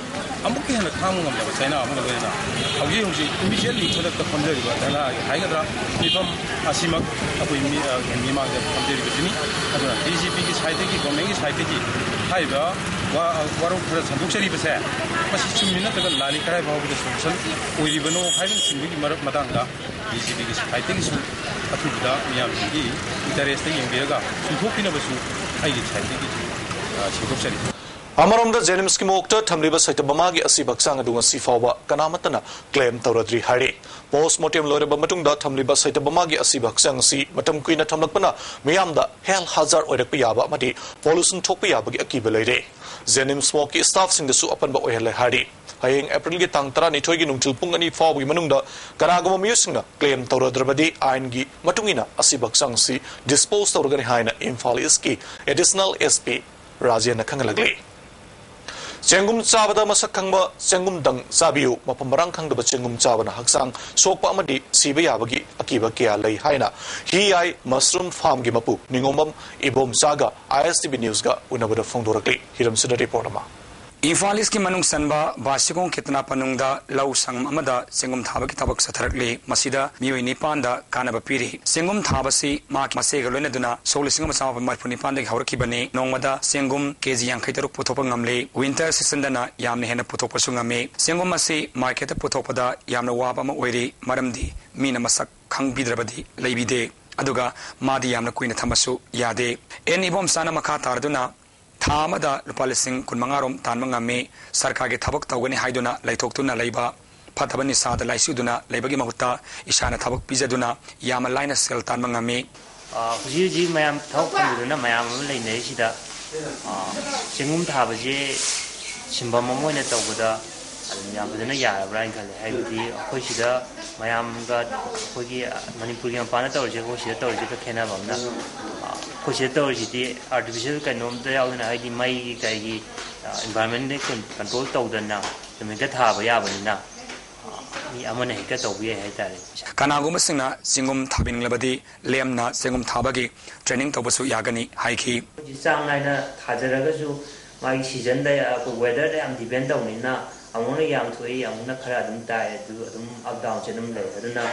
ꯑꯃꯨꯛꯀ ꯍꯦꯟꯅ ꯈꯥꯡꯕ ꯉꯝꯗꯕ ꯆꯩꯅꯥ ꯑꯃꯒ ꯂꯣꯏꯅꯅ ꯍꯧꯖꯤꯛ ꯍꯧꯖꯤꯛ ꯏꯃꯤꯗꯤꯌꯦꯠꯂꯤ ꯈꯨꯗꯛꯇ ꯐꯝꯖꯔꯤꯕ ꯙꯔꯅꯥꯒꯤ ꯍꯥꯏꯒꯗ꯭ꯔꯥ, ꯃꯤꯐꯝ ꯑꯁꯤꯃꯛ ꯑꯩꯈꯣꯏ ꯃꯤ-, ꯑ, ꯃꯤꯃꯥꯡꯗ ꯐꯝꯖꯔꯤꯕꯁꯤꯅꯤ꯫ ꯑꯗꯨꯅ ꯗꯤ ꯖꯤ ꯄꯤꯒꯤ ꯁꯥꯏꯠꯇꯒꯤ, ꯒꯣꯔꯃꯦꯟꯒꯤ ꯁꯥꯏꯠꯇꯒꯤ ꯍꯥꯏꯔꯤꯕ ꯋꯥ-, ꯋꯥꯔꯧ ꯈꯔ ꯁꯟꯗꯣꯛꯆꯔꯤꯕꯁꯦ, ꯃꯁꯤ ꯆꯨꯝꯃꯤ ꯅꯠꯇ꯭ꯔꯒ ꯂꯥꯜꯂꯤ, ꯀꯗꯥꯏ ꯐꯥꯎꯕꯗ ꯁꯣꯂꯨꯁꯟ ꯑꯣꯏꯔꯤꯕꯅꯣ ꯍꯥꯏꯕꯅꯆꯤꯡꯕꯒꯤ ꯃꯔꯛ ꯃꯇꯥꯡꯗ ꯗꯤ ꯖꯤ ꯄꯤꯒꯤ ꯁꯥꯏꯠꯇꯒꯤꯁꯨ ꯑꯊꯨꯕꯗ ꯃꯤꯌꯥꯝꯁꯤꯡꯒꯤ ꯏꯟꯇꯔꯦꯁꯇ ꯌꯦꯡꯕꯤꯔꯒ ꯆꯨꯝꯊꯣꯛꯄꯤꯅꯕꯁꯨ ꯑꯩꯒꯤ ꯁꯥꯏꯠꯇꯒꯤ, ꯑ, ꯁꯦꯡꯗꯣꯛꯆꯔꯤ꯫ ꯑꯃꯔꯣꯝꯗ, ꯖꯦꯅꯤꯝꯁꯀꯤ ꯃꯣꯔꯒꯇ ꯊꯝꯂꯤꯕ ꯁꯍꯤꯇꯕꯃꯥꯒꯤ ꯑꯁꯤꯕ ꯍꯛꯆꯥꯡ ꯑꯗꯨ ꯉꯁꯤ ꯐꯥꯎꯕ ꯀꯅꯥꯃꯠꯇꯅ ꯀ꯭ꯂꯦꯝ ꯇꯧꯔꯗ꯭ꯔꯤ ꯍꯥꯏꯔꯤ꯫ ꯄꯣꯁꯃꯣꯔꯇꯦꯝ ꯂꯣꯏꯔꯕ ꯃꯇꯨꯡꯗ ꯊꯝꯂꯤꯕ ꯁꯍꯤꯇꯕꯃꯥꯒꯤ ꯑꯁꯤꯕ ꯍꯛꯆꯥꯡ ꯑꯁꯤ ꯃꯇꯝ ꯀꯨꯏꯅ ꯊꯝꯂꯛꯄꯅ ꯃꯤꯌꯥꯝꯗ ꯍꯦꯜꯊ ꯍꯥꯖꯥꯔꯗ ꯑꯣꯏꯔꯛꯄ ꯌꯥꯕ ꯑꯃꯗꯤ ꯄꯣꯂꯨꯁꯟ ꯊꯣꯛꯄ ꯌꯥꯕꯒꯤ ꯑꯀꯤꯕ ꯂꯩꯔꯦ꯫ ꯖꯦꯅꯤꯝꯁ ꯃꯣꯔꯒꯀꯤ ꯁ꯭ꯇꯥꯐꯁꯤꯡꯗꯁꯨ ꯑꯄꯟꯕ ꯑꯣꯏꯍꯜꯂꯦ ꯍꯥꯏꯔꯤ꯫ ꯍꯌꯦꯡ ꯑꯦꯄ꯭ꯔꯤꯜꯒꯤ ꯇꯥꯡ ꯇꯔꯥꯅꯤꯊꯣꯏꯒꯤ ꯅꯨꯡꯊꯤꯜ ꯄꯨꯡ ꯑꯅꯤ ꯐꯥꯎꯕꯒꯤ ꯃꯅꯨꯡꯗ ꯀꯅꯥꯒꯨꯝꯕ ꯃꯤꯑꯣꯏꯁꯤꯡꯅ ꯀ꯭ꯂꯦꯝ ꯇꯧꯔꯗ꯭ꯔꯕꯗꯤ ꯑꯥꯏꯟꯒꯤ ꯃꯇꯨꯡ ꯏꯟꯅ ꯑꯁꯤꯕ ꯍꯛꯆꯥꯡ ꯑꯁꯤ ꯗꯤꯁꯄꯣꯖ ꯇꯧꯔꯒꯅꯤ ꯍꯥꯏꯅ ꯏꯝꯐꯥꯜ ꯏꯁꯀꯤ ꯑꯦꯗꯤꯁꯅꯦꯜ ꯑꯦꯁ ꯄꯤ ꯔꯥꯖꯦꯟꯅ ꯈꯪꯍꯜꯂꯛꯂꯤ꯫ ꯆꯦꯡꯒꯨꯝ ꯆꯥꯕꯗ ꯃꯁꯛ ꯈꯪꯕ ꯆꯦꯡꯒꯨꯝꯗꯪ ꯆꯥꯕꯤꯌꯨ꯫ ꯃꯐꯝ ꯃꯔꯥꯡ ꯈꯪꯗꯕ ꯆꯦꯡꯒꯨꯝ ꯆꯥꯕꯅ ꯍꯛꯆꯥꯡ ꯁꯣꯛꯄ ꯑꯃꯗꯤ ꯁꯤꯕ ꯌꯥꯕꯒꯤ ꯑꯀꯤꯕ ꯀꯌꯥ ꯂꯩ ꯍꯥꯏꯅ ꯍꯤ ꯑꯥꯏ ꯃꯁꯔꯨꯝ ꯐꯥꯔꯝꯒꯤ ꯃꯄꯨ ꯅꯤꯉꯣꯝꯕꯝ ꯏꯕꯣꯝꯆꯥꯒ ꯑꯥꯏ ꯑꯦꯁ ꯇꯤ ꯚꯤ ꯅ꯭ꯌꯨꯁꯀ ꯎꯅꯕꯗ ꯐꯣꯡꯗꯣꯔꯛꯂꯤ꯫ ꯍꯤꯔꯝꯁꯤꯗ ꯔꯤꯄꯣꯔꯠ ꯑꯃ꯫ ꯏꯝꯐꯥꯜ ꯏꯁꯀꯤ ꯃꯅꯨꯡ ꯆꯟꯕ ꯕꯥꯁꯤꯈꯣꯡ ꯈꯦꯇꯅꯥ ꯄꯅꯨꯡꯗ ꯂꯧ ꯁꯪꯒꯝ ꯑꯃꯗ ꯆꯦꯡꯒꯨꯝ ꯊꯥꯕꯒꯤ ꯊꯕꯛ ꯆꯠꯊꯔꯛꯂꯤ꯫ ꯃꯁꯤꯗ ꯃꯤꯑꯣꯏ ꯅꯤꯄꯥꯟꯗ ꯀꯥꯟꯅꯕ ꯄꯤꯔꯤ꯫ ꯆꯦꯡꯒꯨꯝ ꯊꯥꯕꯁꯤ ꯃꯍꯥꯛꯀꯤ ꯃꯆꯦꯒ ꯂꯣꯏꯅꯗꯨꯅ ꯁꯣꯛ ꯂꯤꯁꯤꯡ ꯑꯃ ꯆꯥꯃꯥꯄꯟ ꯃꯔꯤꯐꯨ ꯅꯤꯄꯥꯟꯗꯒꯤ ꯍꯧꯔꯛꯈꯤꯕꯅꯤ꯫ ꯅꯣꯡꯃꯗ ꯆꯦꯡꯒꯨꯝ ꯀꯦ ꯖꯤ ꯌꯥꯡꯈꯩ ꯇꯔꯨꯛ ꯄꯨꯊꯣꯛꯄ ꯉꯝꯂꯤ꯫ ꯋꯤꯟꯇꯔ ꯁꯤꯖꯟꯗꯅ ꯌꯥꯝꯅ ꯍꯦꯟꯅ ꯄꯨꯊꯣꯛꯄꯁꯨ ꯉꯝꯃꯤ꯫ ꯆꯦꯡꯒꯨꯝ ꯑꯁꯤ ꯃꯥꯔꯀꯦꯠꯇ ꯄꯨꯊꯣꯛꯄꯗ ꯌꯥꯝꯅ ꯋꯥꯕ ꯑꯃ ꯑꯣꯏꯔꯤ, ꯃꯔꯝꯗꯤ ꯃꯤꯅ ꯃꯁꯛ ꯈꯪꯕꯤꯗ꯭ꯔꯕꯗꯤ ꯂꯩꯕꯤꯗꯦ, ꯑꯗꯨꯒ ꯃꯥꯗꯤ ꯌꯥꯝꯅ ꯀꯨꯏꯅ ꯊꯝꯕꯁꯨ ꯌꯥꯗꯦ꯫ ꯑꯦꯟ ꯏꯕꯣꯝꯆꯥꯅ ꯃꯈꯥ ꯇꯥꯔꯗꯨꯅ ꯊꯥ ꯑꯃꯗ ꯂꯨꯄꯥ ꯂꯤꯁꯤꯡ ꯀꯨꯟꯃꯉꯥꯔꯣꯝ ꯇꯥꯟꯕ ꯉꯝꯃꯤ꯫ ꯁꯔꯀꯥꯔꯒꯤ ꯊꯕꯛ ꯇꯧꯒꯅꯤ ꯍꯥꯏꯗꯨꯅ ꯂꯩꯊꯣꯛꯇꯨꯅ ꯂꯩꯕ, ꯐꯠꯇꯕ ꯅꯤꯁꯥꯗ ꯂꯥꯏꯆꯨꯗꯨꯅ ꯂꯩꯕꯒꯤ ꯃꯍꯨꯠꯇ ꯏꯁꯥꯅ ꯊꯕꯛ ꯄꯤꯖꯗꯨꯅ ꯌꯥꯝꯅ ꯂꯥꯏꯅ ꯁꯦꯜ ꯇꯥꯟꯕ ꯉꯝꯃꯤ꯫ ꯑ, ꯍꯧꯖꯤꯛ ꯍꯧꯖꯤꯛ ꯃꯌꯥꯝ ꯊꯕꯛ ꯐꯪꯗꯗꯅ ꯃꯌꯥꯝ ꯑꯃ ꯂꯩꯅꯔꯤꯁꯤꯗ, ꯑ, ꯆꯦꯡꯒꯨꯝ ꯊꯥꯕꯁꯦ ꯁꯤꯟꯐꯝ ꯑꯃ ꯑꯣꯏꯅ ꯇꯧꯕꯗ ꯑꯗꯨꯝ ꯌꯥꯝ ꯐꯖꯅ ꯌꯥꯔꯕ꯭ꯔꯥ ꯍꯥꯏꯅ ꯈꯜꯂꯦ꯫ ꯍꯥꯏꯕꯗꯤ ꯑꯩꯈꯣꯏ ꯁꯤꯗ ꯃꯌꯥꯝꯒ, ꯑꯩꯈꯣꯏꯒꯤ ꯃꯅꯤꯄꯨꯔꯒꯤ ꯃꯄꯥꯟꯗ ꯇꯧꯔꯤꯁꯦ ꯑꯩꯈꯣꯏ ꯁꯤꯗ ꯇꯧꯔꯤꯁꯦꯒ ꯈꯦꯠꯅꯕ ꯑꯃꯅ, ꯑ, ꯑꯩꯈꯣꯏ ꯁꯤꯗ ꯇꯧꯔꯤꯁꯤꯗꯤ ꯑꯥꯔꯇꯤꯐꯤꯁꯦꯜ ꯀꯩꯅꯣꯝꯇ ꯌꯥꯎꯗꯅ, ꯍꯥꯏꯗꯤ ꯃꯩꯒꯤ ꯀꯩꯒꯤ, ꯑ, ꯏꯟꯚꯥꯏꯔꯣꯟꯃꯦꯟꯗ ꯀꯟꯇ꯭ꯔꯣꯜ ꯇꯧꯗꯅ ꯅꯨꯃꯤꯠꯇ ꯊꯥꯕ ꯌꯥꯕꯅꯤꯅ, ꯑ, ꯃꯤ ꯑꯃꯅ ꯍꯦꯛꯇ ꯇꯧꯕ ꯌꯥꯏ ꯍꯥꯏꯇꯥꯔꯦ꯫ ꯀꯅꯥꯒꯨꯝꯕꯁꯤꯡꯅ ꯆꯤꯡꯒꯨꯝ ꯊꯥꯕꯤꯅꯤꯡꯂꯕꯗꯤ ꯂꯦꯝꯅ ꯆꯤꯡꯒꯨꯝ ꯊꯥꯕꯒꯤ ꯇ꯭ꯔꯦꯅꯤꯡ ꯇꯧꯕꯁꯨ ꯌꯥꯒꯅꯤ ꯍꯥꯏꯈꯤ꯫ ꯆꯥꯡ ꯅꯥꯏꯅ ꯊꯥꯖꯔꯒꯁꯨ ꯃꯥꯒꯤ ꯁꯤꯖꯟꯗ ꯑꯩꯈꯣꯏ ꯋꯦꯗꯔꯗ ꯌꯥꯝ ꯗꯤꯄꯦꯟ ꯇꯧꯕꯅꯤꯅ, ꯑꯃꯨꯛꯅ ꯌꯥꯝ ꯊꯣꯛꯏ, ꯑꯃꯨꯛꯅ ꯈꯔ ꯑꯗꯨꯝ ꯇꯥꯏ, ꯑꯗꯨ ꯑꯗꯨꯝ ꯑꯞ ꯗꯥꯎꯟꯁꯦ ꯑꯗꯨꯝ ꯂꯩ꯫ ꯑꯗꯨꯅ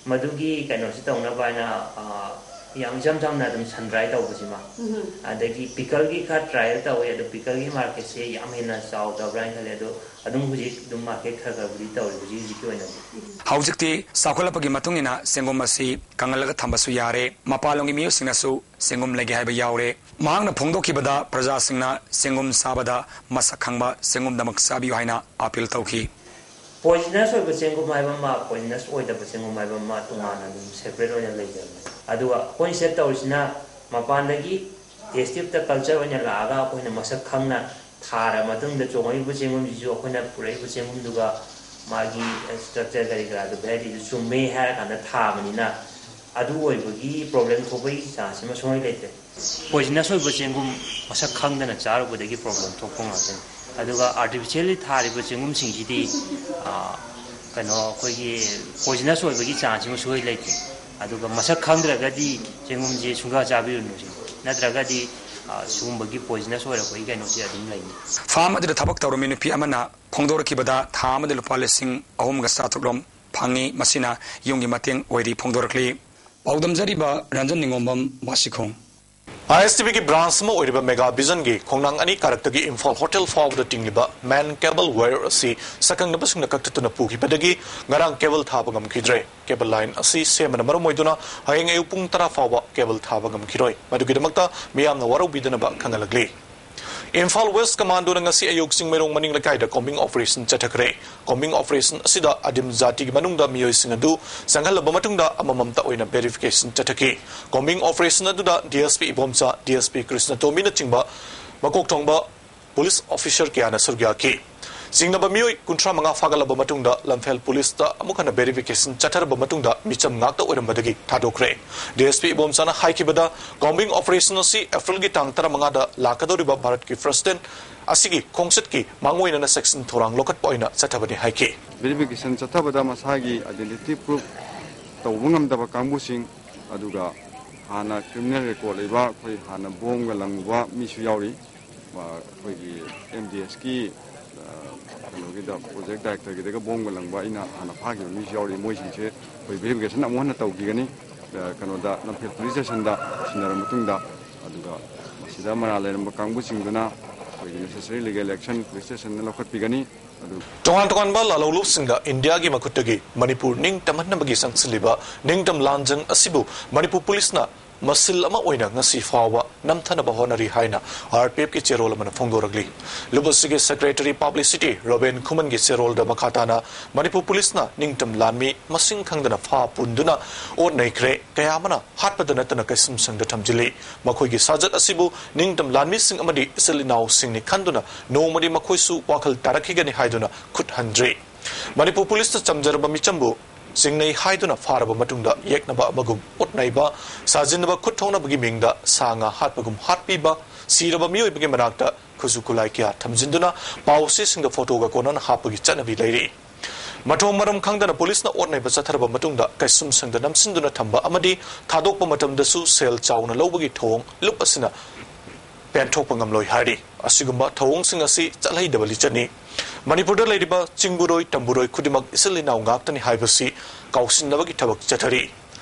ꯃꯗꯨꯒꯤ ꯀꯩꯅꯣꯁꯤ ꯇꯧꯅꯕ ꯍꯥꯏꯅ, ꯑ, ꯌꯥꯝ ꯏꯆꯝ ꯆꯝꯅ ꯑꯗꯨꯝ ꯁꯟ ꯗ꯭ꯔꯥꯏ ꯇꯧꯕꯁꯤꯃ, ꯎꯝ꯫ ꯑꯗꯒꯤ ꯄꯤꯀꯜꯒꯤ ꯈꯔ ꯇ꯭ꯔꯥꯏꯌꯦꯜ ꯇꯧꯋꯦ, ꯑꯗꯣ ꯄꯤꯀꯜꯒꯤ ꯃꯥꯔꯀꯦꯠꯁꯦ ꯌꯥꯝ ꯍꯦꯟꯅ ꯆꯥꯎꯗꯕ꯭ꯔꯥ ꯍꯥꯏꯅ ꯈꯜꯂꯦ꯫ ꯑꯗꯣ ꯑꯗꯨꯝ ꯍꯧꯖꯤꯛ ꯑꯗꯨꯝ ꯃꯥꯔꯀꯦꯠ ꯈꯔ ꯈꯔꯕꯨꯗꯤ ꯇꯧꯔꯤ ꯍꯧꯖꯤꯛ ꯍꯧꯖꯤꯛꯀꯤ ꯑꯣꯏꯅꯗꯤ꯫ ꯍꯧꯖꯤꯛꯇꯤ ꯆꯥꯎꯈꯠꯂꯛꯄꯒꯤ ꯃꯇꯨꯡ ꯏꯟꯅ ꯆꯦꯡꯒꯨꯝ ꯑꯁꯤ ꯀꯪꯍꯜꯂꯒ ꯊꯝꯕꯁꯨ ꯌꯥꯔꯦ꯫ ꯃꯄꯥꯟꯂꯣꯝꯒꯤ ꯃꯤꯑꯣꯏꯁꯤꯡꯅꯁꯨ ꯆꯦꯡꯒꯨꯝ ꯂꯩꯒꯦ ꯍꯥꯏꯕ ꯌꯥꯎꯔꯦ꯫ ꯃꯍꯥꯛꯅ ꯐꯣꯡꯗꯣꯛꯈꯤꯕꯗ ꯄ꯭ꯔꯖꯥꯁꯤꯡꯅ ꯆꯦꯡꯒꯨꯝ ꯆꯥꯕꯗ ꯃꯁꯛ ꯈꯪꯕ ꯆꯦꯡꯒꯨꯝꯗꯃꯛ ꯆꯥꯕꯤꯌꯨ ꯍꯥꯏꯅ ꯑꯥꯄꯤꯜ ꯇꯧꯈꯤ꯫ ꯄꯣꯏꯖꯅꯁ ꯑꯣꯏꯕ ꯆꯦꯡꯒꯨꯝ ꯍꯥꯏꯕ ꯑꯃ, ꯄꯣꯏꯖꯅꯁ ꯑꯣꯏꯗꯕ ꯆꯦꯡꯒꯨꯝ ꯍꯥꯏꯕ ꯑꯃ ꯇꯣꯉꯥꯟꯅ ꯑꯗꯨꯝ ꯁꯦꯄꯔꯦꯠ ꯑꯣꯏꯅ ꯂꯩꯖꯕꯅꯤ꯫ ꯑꯗꯨꯒ ꯑꯩꯈꯣꯏꯅ ꯁꯤꯗ ꯇꯧꯔꯤꯁꯤꯅ ꯃꯄꯥꯟꯗꯒꯤ ꯇꯦꯁ ꯇ꯭ꯌꯨꯕꯇ ꯀꯜꯆꯔ ꯑꯣꯏꯅ ꯂꯥꯛꯑꯒ ꯑꯩꯈꯣꯏꯅ ꯃꯁꯛ ꯈꯪꯅ ꯊꯥꯔ ꯃꯇꯨꯡꯗ ꯆꯣꯡꯉꯛꯏꯕ ꯆꯦꯡꯒꯨꯝꯁꯤꯁꯨ ꯑꯩꯈꯣꯏꯅ ꯄꯨꯔꯛꯏꯕ ꯆꯦꯡꯒꯨꯝꯗꯨꯒ ꯃꯥꯒꯤ ꯁ꯭ꯇ꯭ꯔꯛꯆꯔ ꯀꯔꯤ ꯀꯔꯥꯗꯨ, ꯚꯦꯔꯥꯏꯇꯤꯗꯨ ꯆꯨꯝꯃꯦ ꯍꯥꯏꯔꯀꯥꯟꯗ ꯊꯥꯕꯅꯤꯅ ꯑꯗꯨ ꯑꯣꯏꯕꯒꯤ ꯄ꯭ꯔꯣꯕ꯭ꯂꯦꯝ ꯊꯣꯛꯄꯒꯤ ꯆꯥꯟꯁ ꯑꯃ ꯁꯨꯡꯂꯩ ꯂꯩꯇ꯭ꯔꯦ꯫ ꯄꯣꯏꯖꯅꯁ ꯑꯣꯏꯕ ꯆꯦꯡꯒꯨꯝ ꯃꯁꯛ ꯈꯪꯗꯅ ꯆꯥꯔꯨꯕꯗꯒꯤ ꯄ꯭ꯔꯣꯕ꯭ꯂꯦꯝ ꯊꯣꯛꯄ ꯉꯥꯛꯇꯅꯤ꯫ ꯑꯗꯨꯒ ꯑꯥꯔꯇꯤꯐꯤꯁꯤꯌꯦꯜꯂꯤ ꯊꯥꯔꯤꯕ ꯆꯦꯡꯒꯨꯝꯁꯤꯡꯁꯤꯗꯤ ꯀꯩꯅꯣ ꯑꯩꯈꯣꯏꯒꯤ ꯄꯣꯏꯖꯅꯁ ꯑꯣꯏꯕꯒꯤ ꯆꯥꯟꯁ ꯑꯃ ꯁꯨꯡꯂꯩ ꯂꯩꯇꯦ꯫ ꯑꯗꯨꯒ ꯃꯁꯛ ꯈꯪꯗ꯭ꯔꯒꯗꯤ ꯆꯦꯡꯒꯨꯝꯁꯦ ꯁꯨꯡꯆꯥ ꯆꯥꯕꯤꯔꯨꯅꯨ ꯁꯤꯅꯤ꯫ ꯅꯠꯇ꯭ꯔꯒꯗꯤ ꯁꯤꯒꯨꯝꯕꯒꯤ ꯄꯣꯏꯖꯅꯁ ꯑꯣꯏꯔꯛꯄꯒꯤ ꯀꯩꯅꯣꯁꯦ ꯑꯗꯨꯝ ꯂꯩꯅꯤ꯫ ꯐꯥꯔꯝ ꯑꯗꯨꯗ ꯊꯕꯛ ꯇꯧꯔꯝꯃꯤ ꯅꯨꯄꯤ ꯑꯃꯅ ꯐꯣꯡꯗꯣꯔꯛꯈꯤꯕꯗ ꯊꯥ ꯑꯃꯗ ꯂꯨꯄꯥ ꯂꯤꯁꯤꯡ ꯑꯍꯨꯝꯒ ꯆꯥꯇ꯭ꯔꯨꯛ ꯔꯣꯝ ꯐꯪꯉꯤ꯫ ꯃꯁꯤꯅ ꯌꯨꯝꯒꯤ ꯃꯇꯦꯡ ꯑꯣꯏꯔꯤ ꯐꯣꯡꯗꯣꯔꯛꯂꯤ꯫ ꯄꯥꯎꯗꯝꯖꯔꯤꯕ ꯔꯟꯖꯟ ꯅꯤꯉꯣꯝꯕꯝ ꯕꯥꯁꯤꯈꯣꯡ꯫ ꯑꯥꯏ ꯑꯦꯁ ꯇꯤ ꯚꯤꯒꯤ ꯕ꯭ꯔꯥꯟꯁ ꯑꯃ ꯑꯣꯏꯔꯤꯕ ꯃꯦꯒꯥ ꯚꯤꯖꯟꯒꯤ ꯈꯣꯡꯅꯥꯡ ꯑꯅꯤ ꯀꯥꯔꯛꯇꯒꯤ ꯏꯝꯐꯥꯜ ꯍꯣꯇꯦꯜ ꯐꯥꯎꯕꯗ ꯇꯤꯡꯂꯤꯕ ꯃꯦꯟ ꯀꯦꯕꯜ ꯋꯥꯌꯔ ꯑꯁꯤ ꯁꯛꯈꯪꯅꯕꯁꯤꯡꯅ ꯀꯛꯊꯠꯇꯨꯅ ꯄꯨꯈꯤꯕꯗꯒꯤ ꯉꯔꯥꯡ ꯀꯦꯕꯜ ꯊꯥꯕ ꯉꯝꯈꯤꯗ꯭ꯔꯦ꯫ ꯀꯦꯕꯜ ꯂꯥꯏꯟ ꯑꯁꯤ ꯁꯦꯝꯕꯅ ꯃꯔꯝ ꯑꯣꯏꯗꯨꯅ ꯍꯌꯦꯡ ꯑꯌꯨꯛ ꯄꯨꯡ ꯇꯔꯥ ꯐꯥꯎꯕ ꯀꯦꯕꯜ ꯊꯥꯕ ꯉꯝꯈꯤꯔꯣꯏ꯫ ꯃꯗꯨꯒꯤꯗꯃꯛꯇ ꯃꯤꯌꯥꯝꯅ ꯋꯥꯔꯧꯕꯤꯗꯅꯕ ꯈꯪꯍꯜꯂꯛꯂꯤ꯫ ꯏꯝꯐꯥꯜ ꯋꯦꯁ ꯀꯃꯥꯟꯗꯣꯅ ꯉꯁꯤ ꯑꯌꯨꯛ ꯆꯤꯡꯃꯩꯔꯣꯡ ꯃꯅꯤꯡ ꯂꯩꯀꯥꯏꯗ ꯀꯣꯝꯕꯤꯡ ꯑꯣꯄꯔꯦꯁꯟ ꯆꯠꯊꯈ꯭ꯔꯦ꯫ ꯀꯣꯝꯕꯤꯡ ꯑꯣꯄꯔꯦꯁꯟ ꯑꯁꯤꯗ ꯑꯗꯤꯝ ꯖꯥꯇꯤꯒꯤ ꯃꯅꯨꯡꯗ ꯃꯤꯑꯣꯏꯁꯤꯡ ꯑꯗꯨ ꯆꯪꯍꯜꯂꯕ ꯃꯇꯨꯡꯗ ꯑꯃꯃꯝꯇ ꯑꯣꯏꯅ ꯚꯦꯔꯤꯐꯤꯀꯦꯁꯟ ꯆꯠꯊꯈꯤ꯫ ꯀꯣꯝꯕꯤꯡ ꯑꯣꯄꯔꯦꯁꯟ ꯑꯗꯨꯗ D S P Ibomcha, D S P ꯀ꯭ꯔꯤꯁꯅꯇꯣꯝꯕꯤꯅꯆꯤꯡꯕ ꯃꯀꯣꯛ ꯊꯣꯡꯕ ꯄꯨꯂꯤꯁ ꯑꯣꯐꯤꯁꯔ ꯀꯌꯥꯅ ꯁꯔꯨꯛ ꯌꯥꯈꯤ꯫ ꯆꯤꯡꯅꯕ ꯃꯤꯑꯣꯏ ꯀꯨꯟꯊ꯭ꯔꯥ ꯃꯉꯥ ꯐꯥꯒꯠꯂꯕ ꯃꯇꯨꯡꯗ ꯂꯝꯐꯦꯜ ꯄꯨꯂꯤꯁꯇ ꯑꯃꯨꯛ ꯍꯟꯅ ꯚꯦꯔꯤꯐꯤꯀꯦꯁꯟ ꯆꯠꯊꯔꯕ ꯃꯇꯨꯡꯗ ꯃꯤꯆꯝ ꯉꯥꯛꯇ ꯑꯣꯏꯔꯝꯕꯗꯒꯤ ꯊꯥꯗꯣꯛꯈ꯭ꯔꯦ꯫ D S P ꯏꯕꯣꯝꯆꯥꯅ ꯍꯥꯏꯈꯤꯕꯗ, combing operation ꯑꯁꯤ ꯑꯦꯄ꯭ꯔꯤꯜꯒꯤ ꯇꯥꯡ ꯇꯔꯥꯃꯉꯥꯗ ꯂꯥꯛꯀꯗꯧꯔꯤꯕ ꯚꯥꯔꯠꯀꯤ ꯄ꯭ꯔꯁꯤꯗꯦꯟꯠ ꯑꯁꯤꯒꯤ ꯈꯣꯡꯆꯠꯀꯤ ꯃꯥꯡꯑꯣꯏꯅꯅ ꯆꯦꯛꯁꯤꯟ ꯊꯧꯔꯥꯡ ꯂꯧꯈꯠꯄ ꯑꯣꯏꯅ ꯆꯠꯊꯕꯅꯤ ꯍꯥꯏꯈꯤ꯫ ꯚꯦꯔꯤꯐꯤꯀꯦꯁꯟ ꯆꯠꯊꯕꯗ ꯃꯁꯥꯒꯤ ꯑꯥꯏꯗꯦꯟꯇꯤꯇꯤ ꯄ꯭ꯔꯨꯐ ꯇꯧꯕ ꯉꯝꯗꯕ ꯀꯥꯡꯕꯨꯁꯤꯡ, ꯑꯗꯨꯒ ꯍꯥꯟꯅ ꯀ꯭ꯔꯤꯃꯤꯅꯦꯜ ꯔꯦꯀꯣꯔꯗ ꯂꯩꯕ, ꯑꯩꯈꯣꯏ ꯍꯥꯟꯅ ꯕꯣꯝꯒ ꯂꯪꯉꯨꯕ ꯃꯤꯁꯨ ꯌꯥꯎꯔꯤ꯫ ꯑꯩꯈꯣꯏꯒꯤ ꯑꯦꯝ ꯗꯤ ꯑꯦꯁꯀꯤ ꯀꯩꯅꯣꯒꯤꯗ ꯄ꯭ꯔꯣꯖꯦꯛ ꯗꯥꯏꯔꯦꯛꯇꯔꯒꯤꯗꯒ ꯕꯣꯝꯒ ꯂꯪꯕ ꯑꯩꯅ ꯍꯥꯟꯅ ꯐꯥꯈꯤꯕ ꯃꯤꯁꯨ ꯌꯥꯎꯔꯤ꯫ ꯃꯣꯏꯁꯤꯡꯁꯦ ꯑꯩꯈꯣꯏ ꯚꯦꯔꯤꯐꯤꯀꯦꯁꯟ ꯑꯃꯨꯛ ꯍꯟꯅ ꯇꯧꯈꯤꯒꯅꯤ꯫ ꯀꯩꯅꯣꯗ ꯂꯝꯐꯦꯜ ꯄꯨꯂꯤꯁ ꯁ꯭ꯇꯦꯁꯟꯗ ꯁꯤꯟꯅꯔꯕ ꯃꯇꯨꯡꯗ, ꯑꯗꯨꯒ ꯃꯁꯤꯗ ꯃꯔꯥꯜ ꯂꯩꯔꯝꯕ ꯀꯥꯡꯕꯨꯁꯤꯡꯗꯨꯅ ꯑꯩꯈꯣꯏꯒꯤ ꯅꯦꯁꯦꯁꯔꯤ ꯂꯤꯒꯦꯜ ꯑꯦꯛꯁꯟ ꯄꯨꯂꯤꯁ ꯁ꯭ꯇꯦꯁꯟꯗ ꯂꯧꯈꯠꯄꯤꯒꯅꯤ꯫ ꯑꯗꯨ ꯇꯣꯉꯥꯟ ꯇꯣꯉꯥꯟꯕ ꯂꯥꯜꯍꯧꯂꯨꯞꯁꯤꯡꯗ ꯏꯟꯗꯤꯌꯥꯒꯤ ꯃꯈꯨꯠꯇꯒꯤ ꯃꯅꯤꯄꯨꯔ ꯅꯤꯡꯇꯝꯍꯟꯅꯕꯒꯤ ꯆꯪꯁꯤꯜꯂꯤꯕ ꯅꯤꯡꯇꯝ ꯂꯥꯟꯖꯪ ꯑꯁꯤꯕꯨ ꯃꯅꯤꯄꯨꯔ ꯄꯨꯂꯤꯁꯅ ꯃꯁꯤꯜ ꯑꯃ ꯑꯣꯏꯅ ꯉꯁꯤ ꯐꯥꯎꯕ ꯅꯝꯊꯅꯕ ꯍꯣꯠꯅꯔꯤ ꯍꯥꯏꯅ ꯑꯥꯔ ꯄꯤ ꯑꯦꯐꯀꯤ ꯆꯦꯔꯣꯜ ꯑꯃꯅ ꯐꯣꯡꯗꯣꯔꯛꯂꯤ꯫ ꯂꯨꯞ ꯑꯁꯤꯒꯤ ꯁꯦꯀ꯭ꯔꯦꯇꯔꯤ ꯄꯕ꯭ꯂꯤꯁꯤꯇꯤ ꯔꯣꯕꯦꯟ ꯈꯨꯃꯟꯒꯤ ꯆꯦꯔꯣꯜꯗ ꯃꯈꯥ ꯇꯥꯅ ꯃꯅꯤꯄꯨꯔ ꯄꯨꯂꯤꯁꯅ ꯅꯤꯡꯇꯝ ꯂꯥꯟꯃꯤ ꯃꯁꯤꯡ ꯈꯪꯗꯅ ꯐꯥ ꯄꯨꯟꯗꯨꯅ ꯑꯣꯠ ꯅꯩꯈ꯭ꯔꯦ, ꯀꯌꯥ ꯑꯃꯅ ꯍꯥꯠꯄꯗ ꯅꯠꯇꯅ ꯀꯩꯁꯨꯝꯁꯪꯗ ꯊꯝꯖꯤꯜꯂꯤ꯫ ꯃꯈꯣꯏꯒꯤ ꯁꯥꯖꯠ ꯑꯁꯤꯕꯨ ꯅꯤꯡꯇꯝ ꯂꯥꯟꯃꯤꯁꯤꯡ ꯑꯃꯗꯤ ꯏꯆꯤꯜ ꯏꯅꯥꯎꯁꯤꯡꯅꯤ ꯈꯟꯗꯨꯅ ꯅꯣꯡꯃꯗꯤ ꯃꯈꯣꯏꯁꯨ ꯋꯥꯈꯜ ꯇꯥꯔꯛꯈꯤꯒꯅꯤ ꯍꯥꯏꯗꯨꯅ ꯈꯨꯠ ꯍꯟꯗ꯭ꯔꯤ꯫ ꯃꯅꯤꯄꯨꯔ ꯄꯨꯂꯤꯁꯇ ꯆꯝꯖꯔꯕ ꯃꯤꯆꯝꯕꯨ ꯆꯤꯡꯅꯩ ꯍꯥꯏꯗꯨꯅ ꯐꯥꯔꯕ ꯃꯇꯨꯡꯗ ꯌꯦꯛꯅꯕ ꯑꯃꯒꯨꯝ ꯎꯠꯅꯩꯕ, ꯁꯥꯖꯤꯟꯅꯕ ꯈꯨꯠ ꯊꯣꯛꯅꯕꯒꯤ ꯃꯤꯡꯗ ꯁꯥ ꯉꯥ ꯍꯥꯠꯄꯒꯨꯝ ꯍꯥꯠꯄꯤꯕ, ꯁꯤꯔꯕ ꯃꯤꯑꯣꯏꯕꯒꯤ ꯃꯅꯥꯛꯇ ꯈꯨꯠꯁꯨ ꯈꯨꯠꯂꯥꯏ ꯀꯌꯥ ꯊꯝꯖꯤꯟꯗꯨꯅ ꯄꯥꯎꯆꯦꯁꯤꯡꯗ ꯐꯣꯇꯣꯒ ꯀꯣꯟꯅꯅ ꯍꯥꯞꯄꯒꯤ ꯆꯠꯅꯕꯤ ꯂꯩꯔꯤ꯫ ꯃꯊꯣꯡ ꯃꯔꯝ ꯈꯪꯗꯅ ꯄꯨꯂꯤꯁꯅ ꯑꯣꯠ ꯅꯩꯕ ꯆꯠꯊꯔꯕ ꯃꯇꯨꯡꯗ ꯀꯩꯁꯨꯝꯁꯪꯗ ꯅꯝꯁꯤꯟꯗꯨꯅ ꯊꯝꯕ ꯑꯃꯗꯤ ꯊꯥꯗꯣꯛꯄ ꯃꯇꯝꯗꯁꯨ ꯁꯦꯜ ꯆꯥꯎꯅ ꯂꯧꯕꯒꯤ ꯊꯧꯑꯣꯡ ꯂꯨꯞ ꯑꯁꯤꯅ ꯄꯦꯟꯊꯣꯛꯄ ꯉꯝꯂꯣꯏ ꯍꯥꯏꯔꯤ꯫ ꯑꯁꯤꯒꯨꯝꯕ ꯊꯧꯑꯣꯡꯁꯤꯡ ꯑꯁꯤ ꯆꯠꯍꯩꯗꯕ ꯂꯤꯆꯠꯅꯤ꯫ ꯃꯅꯤꯄꯨꯔꯗ ꯂꯩꯔꯤꯕ ꯆꯤꯡꯕꯨꯔꯣꯏ ꯇꯝꯕꯨꯔꯣꯏ ꯈꯨꯗꯤꯡꯃꯛ ꯏꯆꯤꯜ ꯏꯅꯥꯎ ꯉꯥꯛꯇꯅꯤ ꯍꯥꯏꯕꯁꯤ ꯀꯥꯎꯁꯤꯟꯅꯕꯒꯤ ꯊꯕꯛ ꯆꯠꯊꯔꯤ꯫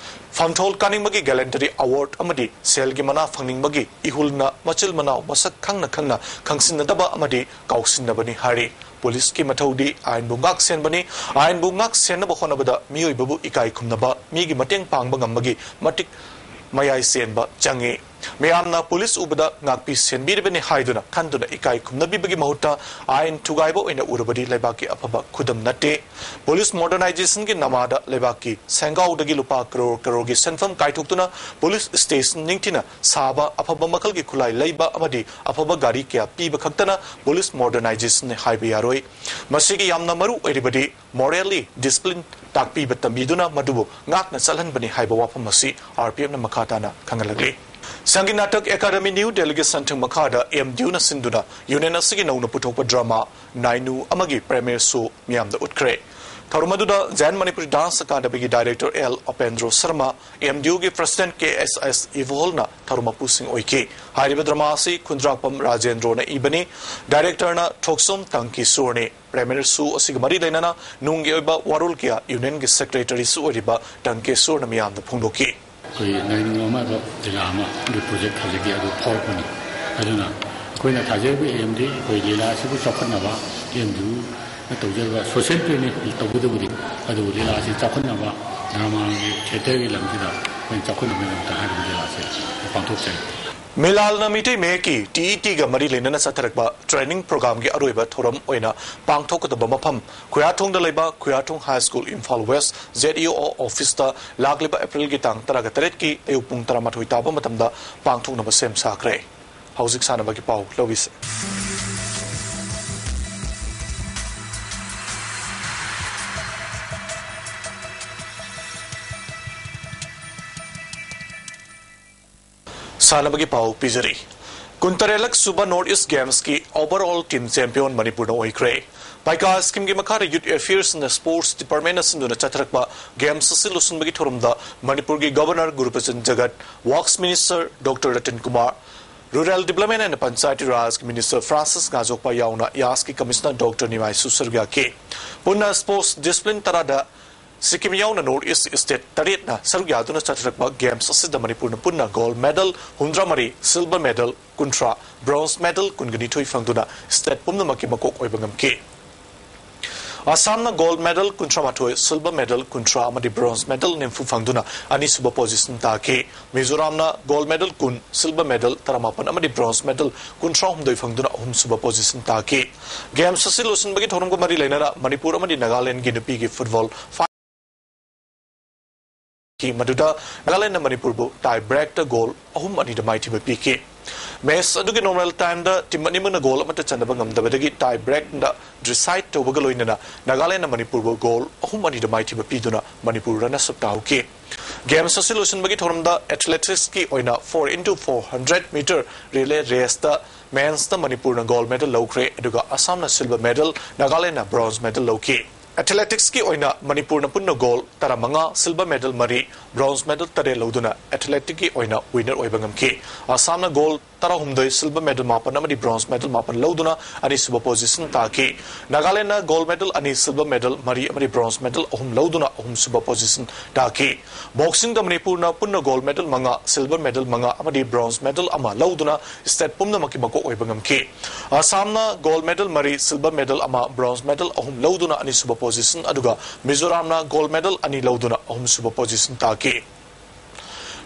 ꯐꯝꯊꯣꯜ ꯀꯥꯅꯤꯡꯕꯒꯤ ꯒꯦꯂꯦꯟꯗꯔꯤ ꯑꯦꯋꯥꯔꯗ ꯑꯃꯗꯤ ꯁꯦꯜꯒꯤ ꯃꯅꯥ ꯐꯪꯅꯤꯡꯕꯒꯤ ꯏꯍꯨꯜꯅ ꯃꯆꯤꯜ ꯃꯅꯥꯎ ꯃꯁꯛ ꯈꯪꯅ ꯈꯪꯅ ꯈꯪꯁꯤꯟꯅꯗꯕ ꯑꯃꯗꯤ ꯀꯥꯎꯁꯤꯟꯅꯕꯅꯤ ꯍꯥꯏꯔꯤ꯫ ꯄꯨꯂꯤꯁꯀꯤ ꯃꯊꯧꯗꯤ ꯑꯥꯏꯟꯕꯨ ꯉꯥꯛ ꯁꯦꯟꯕꯅꯤ꯫ ꯑꯥꯏꯟꯕꯨ ꯉꯥꯛ ꯁꯦꯟꯅꯕ ꯍꯣꯠꯅꯕꯗ ꯃꯤꯑꯣꯏꯕꯕꯨ ꯏꯀꯥꯏ ꯈꯨꯝꯅꯕ, ꯃꯤꯒꯤ ꯃꯇꯦꯡ ꯄꯥꯡꯕ ꯉꯝꯕꯒꯤ ꯃꯇꯤꯛ ꯃꯌꯥꯏ ꯆꯦꯟꯕ ꯆꯪꯏ꯫ ꯃꯤꯌꯥꯝꯅ ꯄꯨꯂꯤꯁ ꯎꯕꯗ ꯉꯥꯛꯄꯤ ꯁꯦꯟꯕꯤꯔꯤꯕꯅꯤ ꯍꯥꯏꯗꯨꯅ ꯈꯟꯗꯨꯅ ꯏꯀꯥꯏ ꯈꯨꯝꯅꯕꯤꯕꯒꯤ ꯃꯍꯨꯠꯇ ꯑꯥꯏꯟ ꯊꯨꯒꯥꯏꯕ ꯑꯣꯏꯅ ꯎꯔꯕꯗꯤ ꯂꯩꯕꯥꯛꯀꯤ ꯑꯐꯕ ꯈꯨꯗꯝ ꯅꯠꯇꯦ꯫ ꯄꯨꯂꯤꯁ ꯃꯣꯗꯔꯅꯥꯏꯖꯦꯁꯟꯒꯤ ꯅꯃꯥꯗ ꯂꯩꯕꯥꯛꯀꯤ ꯁꯦꯟꯒꯥꯎꯗꯒꯤ ꯂꯨꯄꯥ ꯀꯔꯣꯔ ꯀꯔꯣꯔꯒꯤ ꯁꯦꯟꯐꯝ ꯀꯥꯏꯊꯣꯛꯇꯨꯅ ꯄꯨꯂꯤꯁ ꯁ꯭ꯇꯦꯁꯟ ꯅꯤꯡꯊꯤꯅ ꯁꯥꯕ, ꯑꯐꯕ ꯃꯈꯜꯒꯤ ꯈꯨꯠꯂꯥꯏ ꯂꯩꯕ ꯑꯃꯗꯤ ꯑꯐꯕ ꯒꯥꯔꯤ ꯀꯌꯥ ꯄꯤꯕ ꯈꯛꯇꯅ ꯄꯨꯂꯤꯁ ꯃꯣꯗꯔꯅꯥꯏꯖꯦꯁꯟꯅꯤ ꯍꯥꯏꯕ ꯌꯥꯔꯣꯏ꯫ ꯃꯁꯤꯒꯤ ꯌꯥꯝꯅ ꯃꯔꯨ ꯑꯣꯏꯔꯤꯕꯗꯤ ꯃꯣꯔꯦꯜꯂꯤ ꯗꯤꯁꯤꯄ꯭ꯂꯤꯟ ꯇꯥꯛꯄꯤꯕ ꯇꯝꯕꯤꯗꯨꯅ ꯃꯗꯨꯕꯨ ꯉꯥꯛꯅ ꯆꯠꯍꯟꯕꯅꯤ ꯍꯥꯏꯕ ꯋꯥꯐꯝ ꯑꯁꯤ ꯑꯥꯔ ꯄꯤ ꯑꯦꯐꯅ ꯃꯈꯥ ꯇꯥꯅ ꯈꯪꯍꯜꯂꯛꯂꯤ꯫ ꯁꯪꯒꯤꯠ ꯅꯥꯇꯛ ꯑꯦꯀꯥꯗꯃꯤ ꯅ꯭ꯌꯨ ꯗꯦꯜꯂꯤꯒꯤ ꯁꯟꯊꯪ ꯃꯈꯥꯗ ꯑꯦꯝ ꯗꯤ ꯌꯨꯅ ꯁꯤꯟꯗꯨꯅ ꯌꯨꯅꯤꯌꯟ ꯑꯁꯤꯒꯤ ꯅꯧꯅ ꯄꯨꯊꯣꯛꯄ ꯗ꯭ꯔꯃꯥ ꯅꯥꯏꯅꯨ ꯑꯃꯒꯤ ꯄ꯭ꯔꯦꯃꯤꯌꯔ ꯁꯣ ꯃꯤꯌꯥꯝꯗ ꯎꯠꯈ꯭ꯔꯦ꯫ ꯊꯧꯔꯝ ꯑꯗꯨꯗ ꯖꯌꯟ ꯃꯅꯤꯄꯨꯔꯤ ꯗꯥꯟꯁ ꯑꯦꯀꯥꯗꯃꯤꯒꯤ director L Upendro Sharma, M D ꯌꯨꯒꯤ ꯄ꯭ꯔꯁꯤꯗꯦꯟꯠ ꯀꯦ ꯑꯦꯁ ꯑꯦꯁ ꯏꯕꯣꯜꯅ ꯊꯧꯔꯝ ꯃꯄꯨꯁꯤꯡ ꯑꯣꯏꯈꯤ꯫ ꯍꯥꯏꯔꯤꯕ ꯗ꯭ꯔꯃꯥ ꯑꯁꯤ ꯈꯨꯟꯗ꯭ꯔꯥꯛꯄꯝ ꯔꯥꯖꯦꯟꯗ꯭ꯔꯣꯅ ꯏꯕꯅꯤ, ꯗꯥꯏꯔꯦꯛꯇꯔꯅ ꯊꯣꯛꯆꯣꯝ ꯇꯥꯡꯀꯤꯁꯣꯔꯅꯤ꯫ ꯄ꯭ꯔꯦꯃꯤꯌꯔ ꯁꯣ ꯑꯁꯤꯒ ꯃꯔꯤ ꯂꯩꯅꯅ ꯅꯨꯡꯒꯤ ꯑꯣꯏꯕ ꯋꯥꯔꯣꯜ ꯀꯌꯥ ꯌꯨꯅꯤꯌꯟꯒꯤ ꯁꯦꯀ꯭ꯔꯦꯇꯔꯤꯁꯨ ꯑꯣꯏꯔꯤꯕ ꯇꯥꯡꯀꯤꯁꯣꯔꯅ ꯃꯤꯌꯥꯝꯗ ꯐꯣꯡꯗꯣꯛꯈꯤ꯫ ꯑꯩꯈꯣꯏ ꯅꯥꯏꯅꯤꯡ ꯑꯃ ꯍꯥꯏꯕ ꯂꯤꯂꯥ ꯑꯃꯒꯤ ꯄ꯭ꯔꯣꯖꯦꯛ ꯊꯥꯖꯒꯦ ꯑꯗꯨ ꯐꯥꯎꯔꯛꯄꯅꯤ꯫ ꯑꯗꯨꯅ ꯑꯩꯈꯣꯏꯅ ꯊꯥꯖꯔꯤꯕ ꯑꯦꯝꯗꯤ ꯑꯩꯈꯣꯏ ꯂꯤꯂꯥ ꯑꯁꯤꯕꯨ ꯆꯥꯎꯈꯠꯅꯕ, ꯑꯦꯝꯗꯤꯅ ꯇꯧꯖꯔꯤꯕ ꯁꯣꯁꯤꯌꯦꯜ ꯄ꯭ꯂꯦꯅꯤꯡ ꯇꯧꯕꯗꯕꯨꯗꯤ, ꯑꯗꯨꯕꯨ ꯂꯤꯂꯥ ꯑꯁꯤ ꯆꯥꯎꯈꯠꯅꯕ, ꯗ꯭ꯔꯃꯥꯒꯤ ꯊꯤꯌꯦꯇꯔꯒꯤ ꯂꯝꯁꯤꯗ ꯑꯩꯈꯣꯏꯅ ꯆꯥꯎꯈꯠꯅꯕꯒꯤꯗꯃꯛꯇ ꯍꯥꯏꯔꯤꯕ ꯂꯤꯂꯥ ꯑꯁꯤ ꯄꯥꯡꯊꯣꯛꯆꯔꯤ꯫ ꯃꯤꯂꯥꯜꯅ ꯃꯤꯇꯩ ꯃꯌꯦꯛꯀꯤ ꯇꯤ ꯏ ꯇꯤꯒ ꯃꯔꯤ ꯂꯩꯅꯅ ꯆꯠꯊꯔꯛꯄ ꯇ꯭ꯔꯦꯅꯤꯡ ꯄ꯭ꯔꯣꯒ꯭ꯔꯥꯝꯒꯤ ꯑꯔꯣꯏꯕ ꯊꯧꯔꯝ ꯑꯣꯏꯅ ꯄꯥꯡꯊꯣꯛꯀꯗꯕ ꯃꯐꯝ ꯈꯨꯌꯥꯊꯣꯡꯗ ꯂꯩꯕ Khuyathong high school, Imphal West, Z E O ꯑꯣꯐꯤꯁꯇ ꯂꯥꯛꯂꯤꯕ ꯑꯦꯄ꯭ꯔꯤꯜꯒꯤ ꯇꯥꯡ ꯇꯔꯥꯒ ꯇꯔꯦꯠꯀꯤ ꯑꯌꯨꯛ ꯄꯨꯡ ꯇꯔꯥꯃꯥꯊꯣꯏ ꯇꯥꯕ ꯃꯇꯝꯗ ꯄꯥꯡꯊꯣꯛꯅꯕ ꯁꯦꯝ ꯁꯥꯈ꯭ꯔꯦ꯫ ꯍꯧꯖꯤꯛ ꯁꯥꯟꯅꯕꯒꯤ ꯄꯥꯎ ꯂꯧꯕꯤꯁꯦ꯫ ꯁꯥꯟꯅꯕꯒꯤ ꯄꯥꯎ ꯄꯤꯖꯔꯤ꯫ ꯀꯨꯟꯇꯔꯦꯠꯂꯛ ꯁꯨꯕ North East Games ꯀꯤ overall team champion ꯃꯅꯤꯄꯨꯔꯅ ꯑꯣꯏꯈ꯭ꯔꯦ꯫ ꯄꯥꯏꯀꯥ scheme ꯒꯤ ꯃꯈꯥꯗ Youth Affairs and Sports Department ꯅ ꯁꯤꯟꯗꯨꯅ ꯆꯠꯊꯔꯛꯄ Games ꯑꯁꯤ ꯂꯣꯏꯁꯤꯟꯕꯒꯤ ꯊꯧꯔꯝꯗ ꯃꯅꯤꯄꯨꯔꯒꯤ Governor ꯒꯨꯔꯨꯕꯆꯟ ꯖꯒꯠ, Works Minister Doctor Ratan Kumar, Rural Development and Panchayati Raj ꯒꯤ Minister Francis ꯉꯥꯖꯣꯛꯄ ꯌꯥꯎꯅ ꯌꯥꯁꯀꯤ Commissioner Doctor ꯅꯤꯃꯥꯏꯁꯨ ꯁꯔꯨꯛ ꯌꯥꯈꯤ꯫ ꯄꯨꯟꯅ sports discipline ꯇꯔꯥꯗ ꯁꯤꯛꯀꯤꯝ ꯌꯥꯎꯅ North East state ꯇꯔꯦꯠꯅ ꯁꯔꯨꯛ ꯌꯥꯗꯨꯅ ꯆꯠꯊꯔꯛꯄ Games ꯑꯁꯤꯗ ꯃꯅꯤꯄꯨꯔꯅ ꯄꯨꯟꯅ gold medal ꯍꯨꯝꯗ꯭ꯔꯥ ꯃꯔꯤ, silver medal ꯀꯨꯟꯊ꯭ꯔꯥ, bronze medal ꯀꯨꯟꯒꯅꯤꯊꯣꯏ ꯐꯪꯗꯨꯅ state ꯄꯨꯝꯅꯃꯛꯀꯤ ꯃꯀꯣꯛ ꯑꯣꯏꯕ ꯉꯝꯈꯤ꯫ ꯑꯁꯥꯝꯅ gold medal ꯀꯨꯟꯊ꯭ꯔꯥ ꯃꯥꯊꯣꯏ, silver medal ꯀꯨꯟꯊ꯭ꯔꯥ ꯑꯃꯗꯤ bronze medal ꯅꯤꯐꯨ ꯐꯪꯗꯨꯅ ꯑꯅꯤꯁꯨꯕ position ꯇꯥꯈꯤ꯫ ꯃꯤꯖꯣꯔꯥꯝꯅ gold medal ꯀꯨꯟ, silver medal ꯇꯔꯥꯃꯥꯄꯟ ꯑꯃꯗꯤ bronze medal ꯀꯨꯟꯊ꯭ꯔꯥ ꯍꯨꯝꯗꯣꯏ ꯐꯪꯗꯨꯅ ꯑꯍꯨꯝꯁꯨꯕ position ꯇꯥꯈꯤ꯫ Games ꯑꯁꯤ ꯂꯣꯏꯁꯤꯟꯕꯒꯤ ꯊꯧꯔꯝꯒ ꯃꯔꯤ ꯂꯩꯅꯅ ꯃꯅꯤꯄꯨꯔ ꯑꯃꯗꯤ ꯅꯥꯒꯥꯂꯦꯟꯒꯤ ꯅꯨꯄꯤꯒꯤ football ꯃꯗꯨꯗ ꯅꯥꯒꯥꯂꯦꯟꯅ ꯃꯅꯤꯄꯨꯔꯕꯨ tie break ꯇ goal ꯑꯍꯨꯝ ꯑꯅꯤꯗ ꯃꯥꯏꯊꯤꯕ ꯄꯤꯈꯤ꯫ Match ꯑꯗꯨꯒꯤ normal time ꯗ team ꯑꯅꯤꯃꯛꯅ goal ꯑꯃꯠꯇ ꯆꯟꯗꯕ ꯉꯝꯗꯕꯗꯒꯤ tie break ꯗ decide ꯇꯧꯕꯒ ꯂꯣꯏꯅꯅ ꯅꯥꯒꯥꯂꯦꯟꯅ ꯃꯅꯤꯄꯨꯔꯕꯨ goal ꯑꯍꯨꯝ ꯑꯅꯤꯗ ꯃꯥꯏꯊꯤꯕ ꯄꯤꯗꯨꯅ ꯃꯅꯤꯄꯨꯔ runners up ꯇꯥꯍꯧꯈꯤ꯫ Games ꯑꯁꯤ ꯂꯣꯏꯁꯤꯟꯕꯒꯤ ꯊꯧꯔꯝꯗ athletics ꯀꯤ ꯑꯣꯏꯅ four into four hundred meter relay race ꯇ men's ꯇ ꯃꯅꯤꯄꯨꯔꯅ gold medal ꯂꯧꯈ꯭ꯔꯦ, ꯑꯗꯨꯒ ꯑꯁꯥꯝꯅ silver medal, ꯅꯥꯒꯥꯂꯦꯟꯅ bronze medal ꯂꯧꯈꯤ꯫ Athletics ꯀꯤ ꯑꯣꯏꯅ ꯃꯅꯤꯄꯨꯔꯅ ꯄꯨꯟꯅ gold ꯇꯔꯥꯃꯉꯥ, silver medal ꯃꯔꯤ, bronze medal ꯇꯔꯦꯠ ꯂꯧꯗꯨꯅ athletics ꯀꯤ ꯑꯣꯏꯅ winner ꯑꯣꯏꯕ ꯉꯝꯈꯤ꯫ ꯑꯁꯥꯝꯅ gold ꯇꯔꯥꯍꯨꯝꯗꯣꯏ, silver medal ꯃꯥꯄꯟ ꯑꯃꯗꯤ bronze medal ꯃꯥꯄꯟ ꯂꯧꯗꯨꯅ ꯑꯅꯤꯁꯨꯕ position ꯇꯥꯈꯤ꯫ ꯅꯥꯒꯥꯂꯦꯟꯅ gold medal ꯑꯅꯤ, silver medal ꯃꯔꯤ ꯑꯃꯗꯤ bronze medal ꯑꯍꯨꯝ ꯂꯧꯗꯨꯅ ꯑꯍꯨꯝꯁꯨꯕ position ꯇꯥꯈꯤ꯫ Boxing ꯗ ꯃꯅꯤꯄꯨꯔꯅ ꯄꯨꯟꯅ gold medal ꯃꯉꯥ, silver medal ꯃꯉꯥ ꯑꯃꯗꯤ bronze medal ꯑꯃ ꯂꯧꯗꯨꯅ state ꯄꯨꯝꯅꯃꯛꯀꯤ ꯃꯀꯣꯛ ꯑꯣꯏꯕ ꯉꯝꯈꯤ꯫ ꯑꯁꯥꯝꯅ gold medal ꯃꯔꯤ, silver medal ꯑꯃ, bronze medal ꯑꯍꯨꯝ ꯂꯧꯗꯨꯅ ꯑꯅꯤꯁꯨꯕ position, ꯑꯗꯨꯒ ꯃꯤꯖꯣꯔꯥꯝꯅ gold medal ꯑꯅꯤ ꯂꯧꯗꯨꯅ ꯑꯍꯨꯝꯁꯨꯕ position ꯇꯥꯈꯤ꯫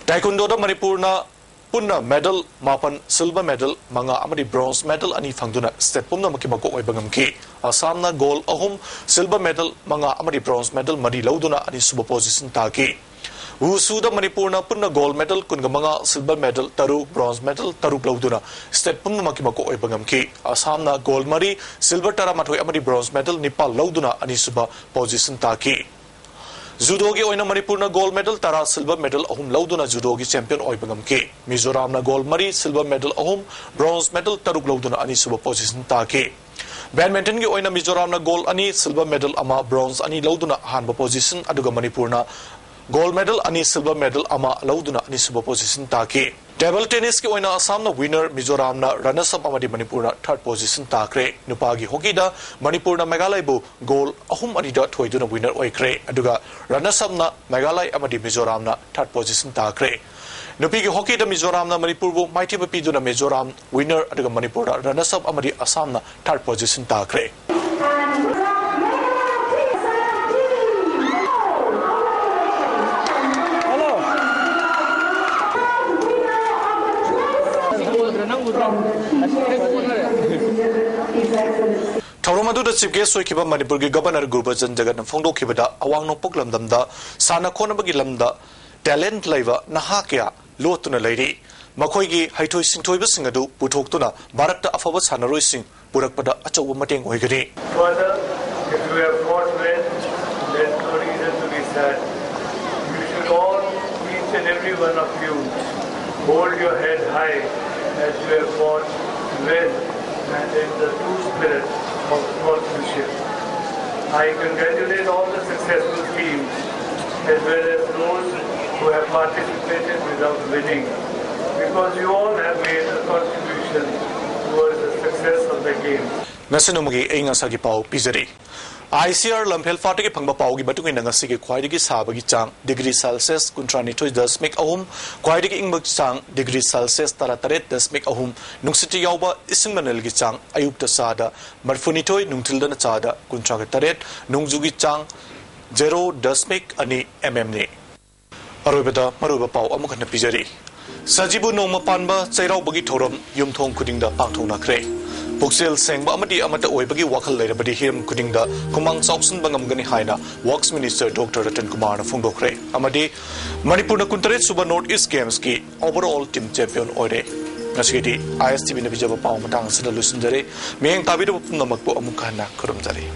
Taekwondo ꯗ ꯃꯅꯤꯄꯨꯔꯅ ꯄꯨꯟꯅ medal ꯃꯥꯄꯟ, silver medal ꯃꯉꯥ ꯑꯃꯗꯤ bronze medal ꯑꯅꯤ ꯐꯪꯗꯨꯅ state ꯄꯨꯝꯅꯃꯛꯀꯤ ꯃꯀꯣꯛ ꯑꯣꯏꯕ ꯉꯝꯈꯤ꯫ ꯑꯁꯥꯝꯅ gold ꯑꯍꯨꯝ, silver medal ꯃꯉꯥ ꯑꯃꯗꯤ bronze medal ꯃꯔꯤ ꯂꯧꯗꯨꯅ ꯑꯅꯤꯁꯨꯕ position ꯇꯥꯈꯤ꯫ Wushu ꯗ ꯃꯅꯤꯄꯨꯔꯅ ꯄꯨꯟꯅ gold medal ꯀꯨꯟꯒ ꯃꯉꯥ, silver medal ꯇꯔꯨꯛ, bronze medal ꯇꯔꯨꯛ ꯂꯧꯗꯨꯅ state ꯄꯨꯝꯅꯃꯛꯀꯤ ꯃꯀꯣꯛ ꯑꯣꯏꯕ ꯉꯝꯈꯤ꯫ ꯑꯁꯥꯝꯅ gold ꯃꯔꯤ, silver ꯇꯔꯥꯃꯥꯊꯣꯏ ꯑꯃꯗꯤ bronze medal ꯅꯤꯄꯥꯜ ꯂꯧꯗꯨꯅ ꯑꯅꯤꯁꯨꯕ position ꯇꯥꯈꯤ꯫ ꯖꯨꯗꯣꯒꯤ ꯑꯣꯏꯅ ꯃꯅꯤꯄꯨꯔꯅ ꯒꯣꯜ ꯃꯦꯗꯜ ꯇꯔꯥ, ꯁꯤꯜꯚꯔ ꯃꯦꯗꯜ ꯑꯍꯨꯝ ꯂꯧꯗꯨꯅ ꯖꯨꯗꯣꯒꯤ ꯆꯦꯝꯄꯤꯌꯟ ꯑꯣꯏꯕ ꯉꯝꯈꯤ꯫ ꯃꯤꯖꯣꯔꯥꯝꯅ ꯒꯣꯜ ꯃꯔꯤ, ꯁꯤꯜꯚꯔ ꯃꯦꯗꯜ ꯑꯍꯨꯝ, ꯕ꯭ꯔꯣꯟꯖ ꯃꯦꯗꯜ ꯇꯔꯨꯛ ꯂꯧꯗꯨꯅ ꯑꯅꯤꯁꯨꯕ ꯄꯣꯖꯤꯁꯟ ꯇꯥꯈꯤ꯫ ꯕꯦꯗꯃꯤꯟꯇꯟꯒꯤ ꯑꯣꯏꯅ ꯃꯤꯖꯣꯔꯥꯝꯅ ꯒꯣꯜ ꯑꯅꯤ, ꯁꯤꯜꯚꯔ ꯃꯦꯗꯜ ꯑꯃ, ꯕ꯭ꯔꯣꯟꯖ ꯑꯅꯤ ꯂꯧꯗꯨꯅ ꯑꯍꯥꯟꯕ ꯄꯣꯖꯤꯁꯟ, ꯑꯗꯨꯒ ꯃꯅꯤꯄꯨꯔꯅ ꯒꯣꯜ ꯃꯦꯗꯜ ꯑꯅꯤ, ꯁꯤꯜꯚꯔ ꯃꯦꯗꯜ ꯑꯃ ꯂꯧꯗꯨꯅ ꯑꯅꯤꯁꯨꯕ ꯄꯣꯖꯤꯁꯟ ꯇꯥꯈꯤ꯫ ꯇꯦꯕꯜ ꯇꯦꯅꯤꯁꯀꯤ ꯑꯣꯏꯅ ꯑꯁꯥꯝꯅ ꯋꯤꯅꯔ, ꯃꯤꯖꯣꯔꯥꯝꯅ ꯔꯅꯔꯁ ꯑꯞ ꯑꯃꯗꯤ ꯃꯅꯤꯄꯨꯔꯅ ꯊꯥꯔꯠ ꯄꯣꯖꯤꯁꯟ ꯇꯥꯈ꯭ꯔꯦ꯫ ꯅꯨꯄꯥꯒꯤ ꯍꯣꯀꯤꯗ ꯃꯅꯤꯄꯨꯔꯅ ꯃꯦꯘꯥꯂꯌꯕꯨ ꯒꯣꯜ ꯑꯍꯨꯝ ꯑꯅꯤꯗ ꯊꯣꯏꯗꯨꯅ ꯋꯤꯅꯔ ꯑꯣꯏꯈ꯭ꯔꯦ꯫ ꯑꯗꯨꯒ ꯔꯅꯔꯁ ꯑꯞꯅ ꯃꯦꯘꯥꯂꯌ ꯑꯃꯗꯤ ꯃꯤꯖꯣꯔꯥꯝꯅ ꯊꯥꯔꯠ ꯄꯣꯖꯤꯁꯟ ꯇꯥꯈ꯭ꯔꯦ꯫ ꯅꯨꯄꯤꯒꯤ ꯍꯣꯀꯤꯗ ꯃꯤꯖꯣꯔꯥꯝꯅ ꯃꯅꯤꯄꯨꯔꯕꯨ ꯃꯥꯏꯊꯤꯕ ꯄꯤꯗꯨꯅ ꯃꯤꯖꯣꯔꯥꯝ ꯋꯤꯅꯔ, ꯑꯗꯨꯒ ꯃꯅꯤꯄꯨꯔꯗ ꯔꯅꯔꯁ ꯑꯞ ꯑꯃꯗꯤ ꯑꯁꯥꯝꯅ ꯊꯥꯔꯠ ꯄꯣꯖꯤꯁꯟ ꯇꯥꯈ꯭ꯔꯦ꯫ ꯊꯧꯔꯝ ꯑꯗꯨꯗ ꯆꯤꯐ ꯒꯦꯁ ꯑꯣꯏꯈꯤꯕ ꯃꯅꯤꯄꯨꯔꯒꯤ ꯒꯕꯔꯅꯔ ꯒꯨꯔꯕꯆꯟ ꯖꯒꯠꯅ ꯐꯣꯡꯗꯣꯛꯈꯤꯕꯗ, ꯑꯋꯥꯡ ꯅꯣꯡꯄꯣꯛ ꯂꯝꯗꯝꯗ ꯁꯥꯟꯅ ꯈꯣꯠꯅꯕꯒꯤ ꯂꯝꯗ ꯇꯦꯂꯦꯟꯠ ꯂꯩꯕ ꯅꯍꯥ ꯀꯌꯥ ꯂꯣꯠꯇꯨꯅ ꯂꯩꯔꯤ꯫ ꯃꯈꯣꯏꯒꯤ ꯍꯩꯊꯣꯏ ꯁꯤꯡꯊꯣꯏꯕꯁꯤꯡ ꯑꯗꯨ ꯄꯨꯊꯣꯛꯇꯨꯅ ꯚꯥꯔꯠꯇ ꯑꯐꯕ ꯁꯥꯟꯅꯔꯣꯏꯁꯤꯡ ꯄꯨꯔꯛꯄꯗ ꯑꯆꯧꯕ ꯃꯇꯦꯡ ꯑꯣꯏꯒꯅꯤ꯫ Further, if you have got well, there's no reason to be sad. You should all, each and every one of you, hold your head high as you have got well and in the true spirit of sportsmanship. I congratulate all the successful teams as well as those who have participated without winning, because you all have made a contribution towards the success of the games. ꯉꯁꯤ ꯅꯣꯡꯃꯒꯤ ꯑꯏꯪ ꯑꯁꯥꯒꯤ ꯄꯥꯎ ꯄꯤꯖꯔꯤ꯫ I C R ꯂꯝꯐꯦꯜ ꯐꯥꯠꯇꯒꯤ ꯐꯪꯕ ꯄꯥꯎꯒꯤ ꯃꯇꯨꯡ ꯏꯟꯅ, ꯉꯁꯤꯒꯤ ꯈ꯭ꯋꯥꯏꯗꯒꯤ ꯁꯥꯕꯒꯤ ꯆꯥꯡ ꯗꯤꯒ꯭ꯔꯤ ꯁꯦꯜꯁꯤꯌꯁ ꯀꯨꯟꯊ꯭ꯔꯥ ꯅꯤꯊꯣꯏ ꯗꯁꯃꯤꯛ ꯑꯍꯨꯝ, ꯈ꯭ꯋꯥꯏꯗꯒꯤ ꯏꯪꯕ ꯆꯥꯡ ꯗꯤꯒ꯭ꯔꯤ ꯁꯦꯜꯁꯤꯌꯁ ꯇꯔꯥ ꯇꯔꯦꯠ ꯗꯁꯃꯤꯛ ꯑꯍꯨꯝ, ꯅꯨꯡꯁꯤꯠꯇ ꯌꯥꯎꯕ ꯏꯁꯤꯡ ꯃꯅꯤꯜꯒꯤ ꯆꯥꯡ ꯑꯌꯨꯛꯇ ꯆꯥꯗ ꯃꯔꯤꯐꯨ ꯅꯤꯊꯣꯏ, ꯅꯨꯡꯊꯤꯜꯗꯅ ꯆꯥꯗ ꯀꯨꯟꯊ꯭ꯔꯥꯒ ꯇꯔꯦꯠ, ꯅꯣꯡꯖꯨꯒꯤ ꯆꯥꯡ ꯖꯦꯔꯣ ꯗꯁꯃꯤꯛ ꯑꯅꯤ ꯑꯦꯝ ꯑꯦꯝꯅꯤ꯫ ꯑꯔꯣꯏꯕꯗ ꯃꯔꯨꯑꯣꯏꯕ ꯄꯥꯎ ꯑꯃꯨꯛ ꯍꯟꯅ ꯄꯤꯖꯔꯤ꯫ ꯁꯖꯤꯕꯨ ꯅꯣꯡꯃ ꯄꯥꯟꯕ ꯆꯩꯔꯥꯎꯕꯒꯤ ꯊꯧꯔꯝ ꯌꯨꯝꯊꯣꯡ ꯈꯨꯗꯤꯡꯗ ꯄꯥꯡꯊꯣꯛꯅꯈ꯭ꯔꯦ꯫ ꯄꯨꯛꯆꯦꯜ ꯁꯦꯡꯕ ꯑꯃꯗꯤ ꯑꯃꯠꯇ ꯑꯣꯏꯕꯒꯤ ꯋꯥꯈꯜ ꯂꯩꯔꯕꯗꯤ ꯍꯤꯔꯝ ꯈꯨꯗꯤꯡꯗ ꯈꯨꯃꯥꯡ ꯆꯥꯎꯁꯤꯟꯕ ꯉꯝꯒꯅꯤ ꯍꯥꯏꯅ ꯋꯔꯛꯁ ꯃꯤꯅꯤꯁꯇꯔ ꯗꯣꯛꯇꯔ ꯔꯇꯟ ꯀꯨꯃꯥꯔꯅ ꯐꯣꯡꯗꯣꯛꯈ꯭ꯔꯦ꯫ ꯑꯃꯗꯤ ꯃꯅꯤꯄꯨꯔꯅ ꯀꯨꯟꯇꯔꯦꯠ ꯁꯨꯕ ꯅꯣꯔꯠ ꯏꯁ ꯒꯦꯝꯁꯀꯤ ꯑꯣꯚꯔꯑꯣꯜ ꯇꯤꯝ ꯆꯦꯝꯄꯤꯌꯟ ꯑꯣꯏꯔꯦ꯫ ꯉꯁꯤꯒꯤꯗꯤ ꯑꯥꯏ ꯑꯦꯁ ꯇꯤ ꯚꯤꯅ ꯄꯤꯖꯕ ꯄꯥꯎ ꯃꯇꯥꯡ ꯑꯁꯤꯗ ꯂꯣꯏꯁꯤꯟꯖꯔꯦ꯫ ꯃꯤꯠꯌꯦꯡ ꯇꯥꯕꯤꯔꯕ ꯄꯨꯝꯅꯃꯛꯄꯨ ꯑꯃꯨꯛ ꯍꯟꯅ ꯈꯨꯔꯨꯝꯖꯔꯤ꯫